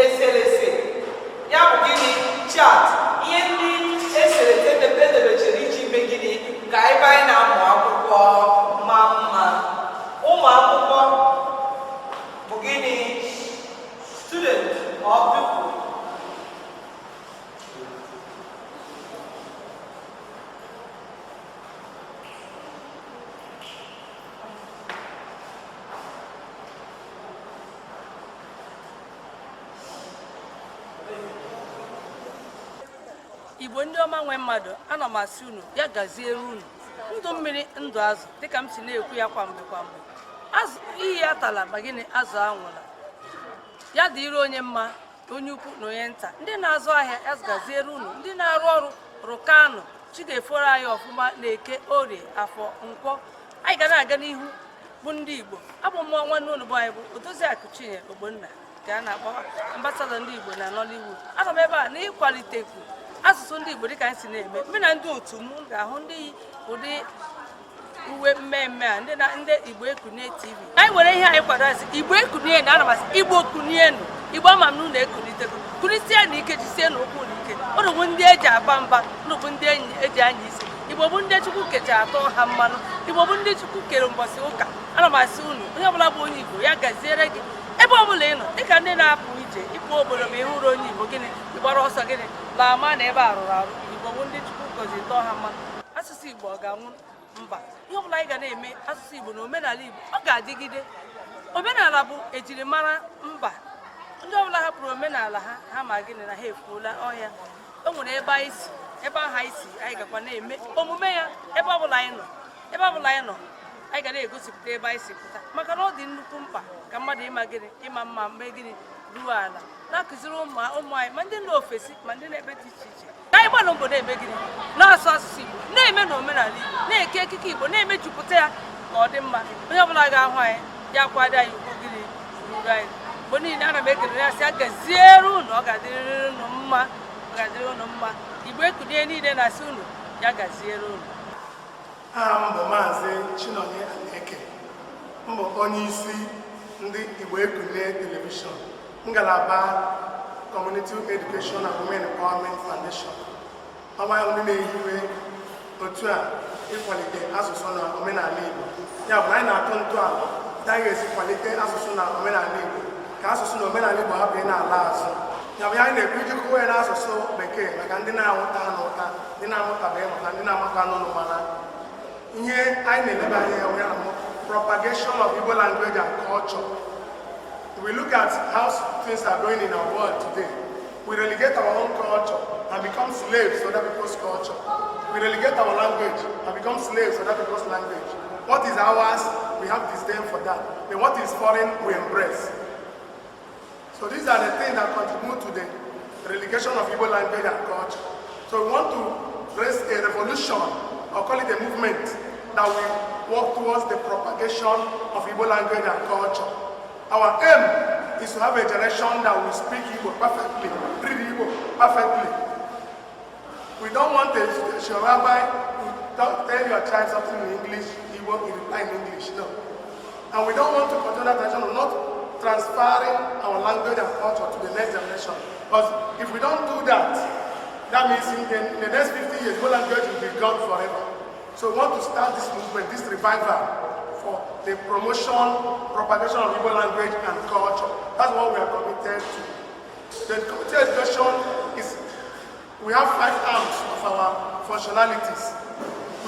eserese, ya bụ gịnị? Chart, ihe ndị eserese edebechere iji mee gịnị? Ka ebe anyị na-amụ akwụkwọ maa mma. Ụmụ akwụkwọ bụ gịnị? Student or pupil. Igbo ndị ọma nwe mmadụ, ana m asị unu ya gaziere unu. Ndụ mmiri, ndụ azụ, dịka m si na-ekwu ya kwa mgbe kwa mgbe. Azụ iyi atala ma gịnị? Azụ anwụla. Ya dịrị onye mma, onye ukwu na onye nta. Ndị na-azụ ahịa, ya gaziere unu. Ndị na-arụ ọrụ, rụkanụ. Chi ga-eforo anyị ọfụma na Eke, Orie, Afọ, Nkwọ. Anyị ga na-aga n'ihu bụ ndị Igbo. Abụ mmụọ nwanne unu bụ anyị bụ Odoziakụ Chinyere Ogbonna, ka a na-akpọ ambassador ndị Igbo na Nollywood. Anọ m ebe a na ịkwalitekwu asụsụ ndị Igbo dịka anyị si na-eme. Mme na ndị otu m ga-ahụ ndị yi ụdị uwe mmemme a, ndị na ndị Igbo Ekunie TV. Anyị were ihe anyị kwado asị Igbo Ekunie na ana m asị Igbo kunienu. Igbo, ama m na unu ekunitego. Kunisie na ike, jisie na ụkwụ na ike. Unu bụ ndị eji aba mba, unu bụ ndị enyi eji anya isi. Igbo bụ ndị Chukwu kechara atọ ha mmanụ. Igbo bụ ndị Chukwu kere mbọsị ụka. Ana m asị unu, onye ọbụla bụ onye Igbo, ya gaziere gị ebe ọbụla ị nọ. Dịka ndị na-apụ ije ịpụ obodo, ma ị hụrụ onye Igbo, gịnị? Ịgbara ọsọ gịnị? Laa ma na ebe a rụrụ arụ. Igbo bụ ndị Chukwu gọziri tọọ ha mmanụ. Asụsụ Igbo ọ ga-anwụ? Mba. Ihe ọbụla anyị ga na-eme, asụsụ Igbo na omenala Igbo, ọ ga-adịgide. Omenala bụ ejirimara mba. Ndị ọbụla hapụrụ omenala ha, ha ma gịnị? Na ha efuola ọhịa. O nwere ebe anyị si, ebe ahụ anyị si, anyị gakwa na-eme omume ya ebe ọbụla anyị nọ. Ebe ọbụla anyị nọ, anyị ga na-egosipụta ebe anyị si pụta, maka na ọ dị nnukwu mkpa ka mmadụ ịma gịnị? Ịma mma mee gịnị? Ruo ala na-akụziri ụmụ ụmụ anyị, ma ndị nọ ofesi, ma ndị na-ebe dị iche iche, ka anyị gbalụ mbọ na-eme gịnị? Na-asụ asụsụ Igbo, na-eme na omenala Igbo, na-eke ekike Igbo, na-emejupụta ya ka ọ dị mma. Onye ọbụla ga-ahụ anyị, ya kwado anyị ugwu gịnị? Ruru anyị. Mgbe niile ana m ekele ya, sị ya gaziere unu. Ọ ga-adịrịrị unu mma, ọ ga-adịrị unu mma. Igbo Ekunie niile na-asị unu ya gaziere unu. Aha m bụ Maazị Chinonye Aneke. M bụ onye isi ndị Igbo Ekunie Television, ngalaba Community Education and Women Empowerment Foundation. Ọnwa ndị na-ehiwe otu a ịkwalite asụsụ na omenala Igbo. Ya bụ na anyị na-atụ ntọala otu anyị ga-esi kwalite asụsụ na omenala Igbo, ka asụsụ na omenala Igbo hapụ ị na-ala azụ. Ya bụ ya anyị na-ekwu iji kụwa ya n'asụsụ Bekee maka ndị na-amụta n'ụta, ndị na-amụtabeghị, maka ndị na-amata n'ụlọ. Mana ihe anyị na-eleba anya ya ya bụ propagation of Igbo language and culture. We look at how things are going in our world today. We relegate our own culture and become slaves to other people's culture. We relegate our language and become slaves to other people's language. What is ours, we have disdain for that. But what is foreign, we embrace. So these are the things that contribute to the relegation of Igbo language and culture. So we want to raise a revolution, or call it a movement, that will work towards the propagation of Igbo language and culture. Our aim is to have a generation that will speak Igbo perfectly, read Igbo perfectly. We don't want a situation whereby you tell your child something in English, he will reply in English. No. And we don't want to continue that tradition of not transferring our language and culture to the next generation. Because if we don't do that, that means in the next 50 years, Igbo language will be gone forever. So we want to start this movement, this revival for the promotion, propagation of Igbo language and culture. That's what we are committed to. The community education is, we have five arms of our functionalities.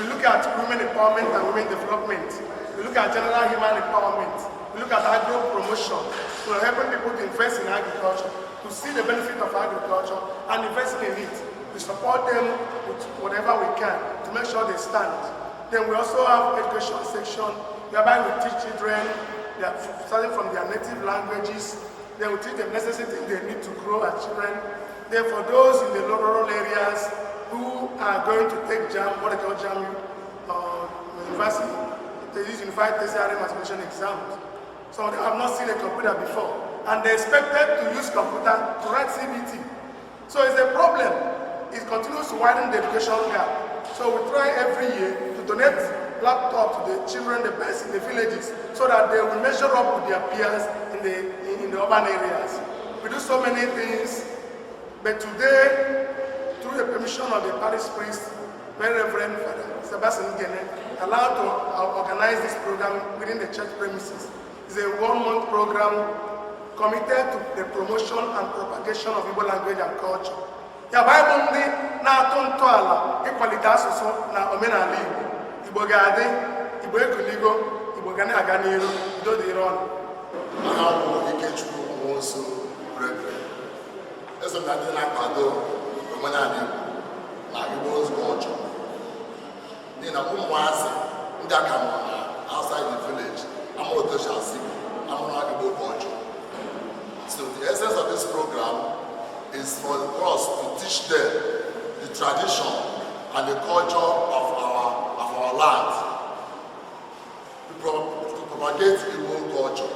We look at women empowerment and women development. We look at general human empowerment. We look at agro promotion. We are helping people to invest in agriculture, to see the benefit of agriculture and investing in it. We support them with whatever we can to make sure they stand. Then we also have education section whereby we teach children, starting from their native languages. Then we teach them necessary things they need to grow as children. Then for those in the rural areas who are going to take JAMB, what they call JAMB university, they use Unified Tertiary Matriculation Exams. Some of them have not seen a computer before, and they expected to use computer to write CBT. So it's a problem. It continues to widen the education gap. So we try every year to donate laptop to the children, the best in the villages, so that they will measure up with their peers in the urban areas. We do so many things, but today, through the permission of the parish priest, Very Reverend Father Sebastian Gene, allowed to organize this program within the church premises. It's a one-month program committed to the promotion and propagation of Igbo language and culture. Ya bụ, anyị bụ ndị na-atụ ntọala ịkwalite asụsụ na omenala Igbo. Igbo ga-adị, Igbo ekuligo, Igbo ga na-aga n'iru, udo dịrị ọnụ. Aha bụ Ikechukwu Nwosu Gregory. Eso m na ndị na-akwado omenala Igbo na Igbo culture. N'ihi na ụmụazị ndị aka nọ na outside the village amụrụ otu esi asụ Igbo, amụrụ Igbo culture. So the essence of this program is for us to teach them the tradition and the culture of our land, to propagate Igbo culture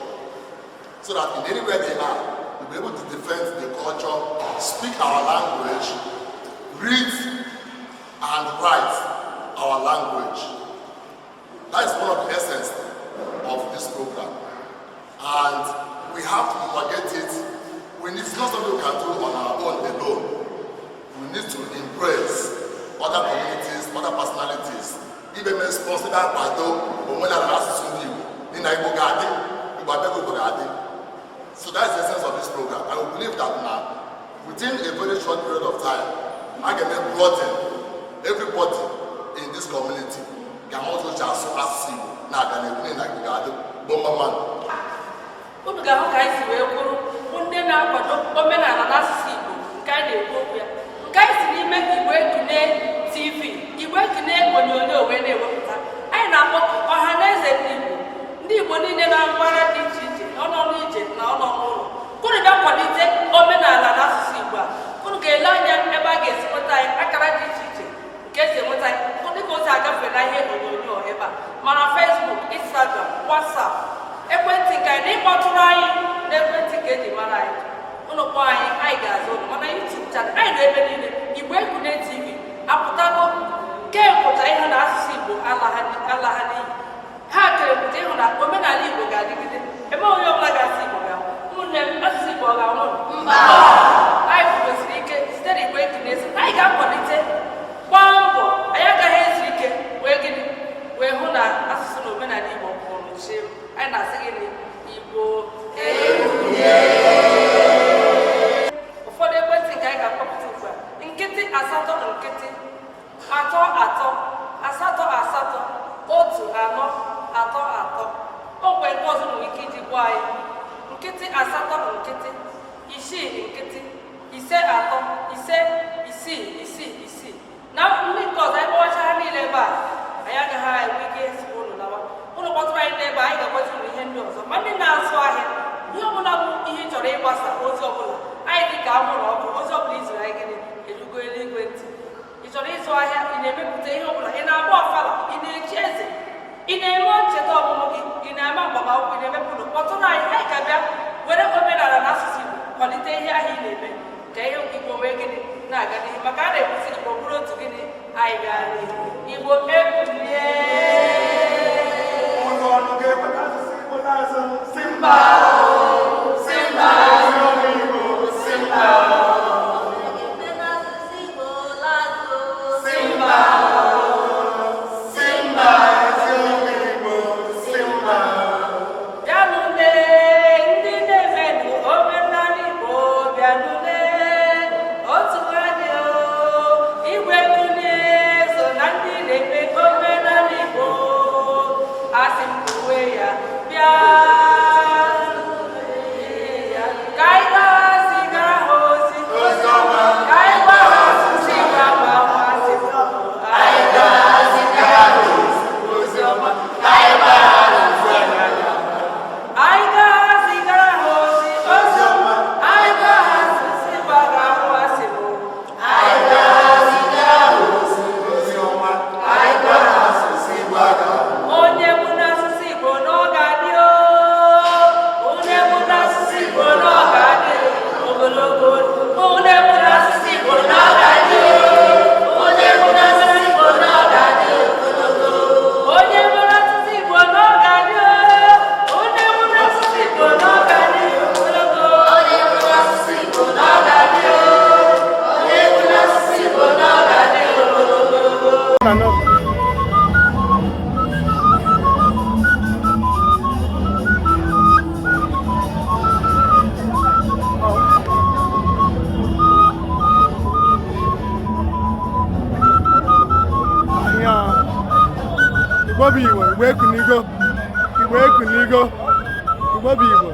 so that in anywhere they are, we'll be able to defend the culture, speak our language, read and write our language. That is one of the essence of this program. And we have to propagate it. It's not something we can do on our own alone. We need to embrace other communities, other personalities. Ibe mee sponsor na-akwado omenala na asụsụ ndị Igbo, n'ihi na Igbo ga-adị, Igbo abịago, Igbo ga-adị. So that's the essence of this program. I will believe that now, within a very short period of time, I can broaden everybody in this community ga-ama otu o si asụ asụsụ Igbo na-aga n'ihu, n'ihi na Igbo ga-adị bụ mma mmadụ. Unu ga-ahụ ka anyị si wee kwuru bụ ndị na-akwado omenala na asụsụ Igbo nke anyị na-ekwu okwu ya, nke anyị si n'ime Igbo Ekune TV, Igbo Ekune onyonyo wee na-ewepụta. Anyị na-akpọ ọha na eze ndị Igbo, ndị Igbo niile na mpaghara dị iche iche, ọnọdụ ije na ọnọdụ ụlọ, kunu bịa kwalite omenala na asụsụ Igbo a. Unu ga-ele anya ebe a ga-esi nweta anyị, akara dị iche iche nke esi enweta anyị dịka o si agafe na ihe onyonyo ebe a, mana Facebook, Instagram, WhatsApp, ekwentị nke anyị na ịkpọtụrụ anyị n'ekwentị nke eji mara anyị. Ụnụ kpọọ anyị, anyị ga-aza ụnụ. Mana YouTube channel anyị nọ ebe niile. Igbo Ekune TV apụtago kemụta ịhụ na asụsụ Igbo ala ha n'iyi. Ha kerepụta ịhụ na omenala Igbo ga-adịgide ebe onye ọbụla ga-asụ Igbo ga-anwụ. Ụmụnne m, asụsụ Igbo ọ ga-anwụ? Mba. Anyị kwudosiri ike site na Igbo Ekune ezi anyị ga-akwalite, gbaa mbọ. Anyị agaghị ezu ike wee gịnị wee hụ na asụsụ na omenala Igbo pụrụ chim. Anyị na-asị gịnị? Igbo ekunie. Ụfọdụ ekwentị nke anyị ga-akpọpụta ugbu a: 0 8 0 3 3 8 8 1 4 3 3. Ogwe nke ọzọ nwere ike iji gwa anyị: 0 8 0 6 0 5 3 5 6 6 6. Na ndị nke ọzọ, anyị kpọwacha ha niile ebe a, anyị agaghị enwe ike ezigbo ụnụ lawa. Ụnụ kpọtụrụ anyị n'ebe a, anyị ga-agwazi ụnụ ihe ndị ọzọ. Ma ndị na-azụ ahịa, ihe ọbụla bụ ihe ị chọrọ ịgbasa ozi ọbụla, anyị dị ka anwụrụ ọkụ. Ozi ọbụla iziri anyị, gịnị, erugo eluigwe ntị. Ị chọrọ ịzụ ahịa, ị na-emepụta ihe ọbụla, ị na-agba ọfala, ị na-echi eze, ị na-eme ncheta ọmụmụ gị, ị na-eme agbamakwụkwọ, ị na-emepe ụlọ, kpọtụrụ anyị. Anyị ga-abịa were omenala na asụsụ Igbo kwalite ihe ahụ ị na-eme, ka ihe Igbo wee gịnị na-aga n'ihu, maka a na-ekwusi Igbo bụrụ otu. Gịnị, anyị gaa n'ihu. Igbo ekunie! Ụlọ ọnụ ga-ekweta asụsụ Igbo n'azụ? Si mba, si mba, si ọnụ Igbo, si mba. N'asụsụ Igbo lazụ. Si mba, si Igbo bụ Igbo, Igbo ekunigo, Igbo ekunigo, Igbo bụ Igbo.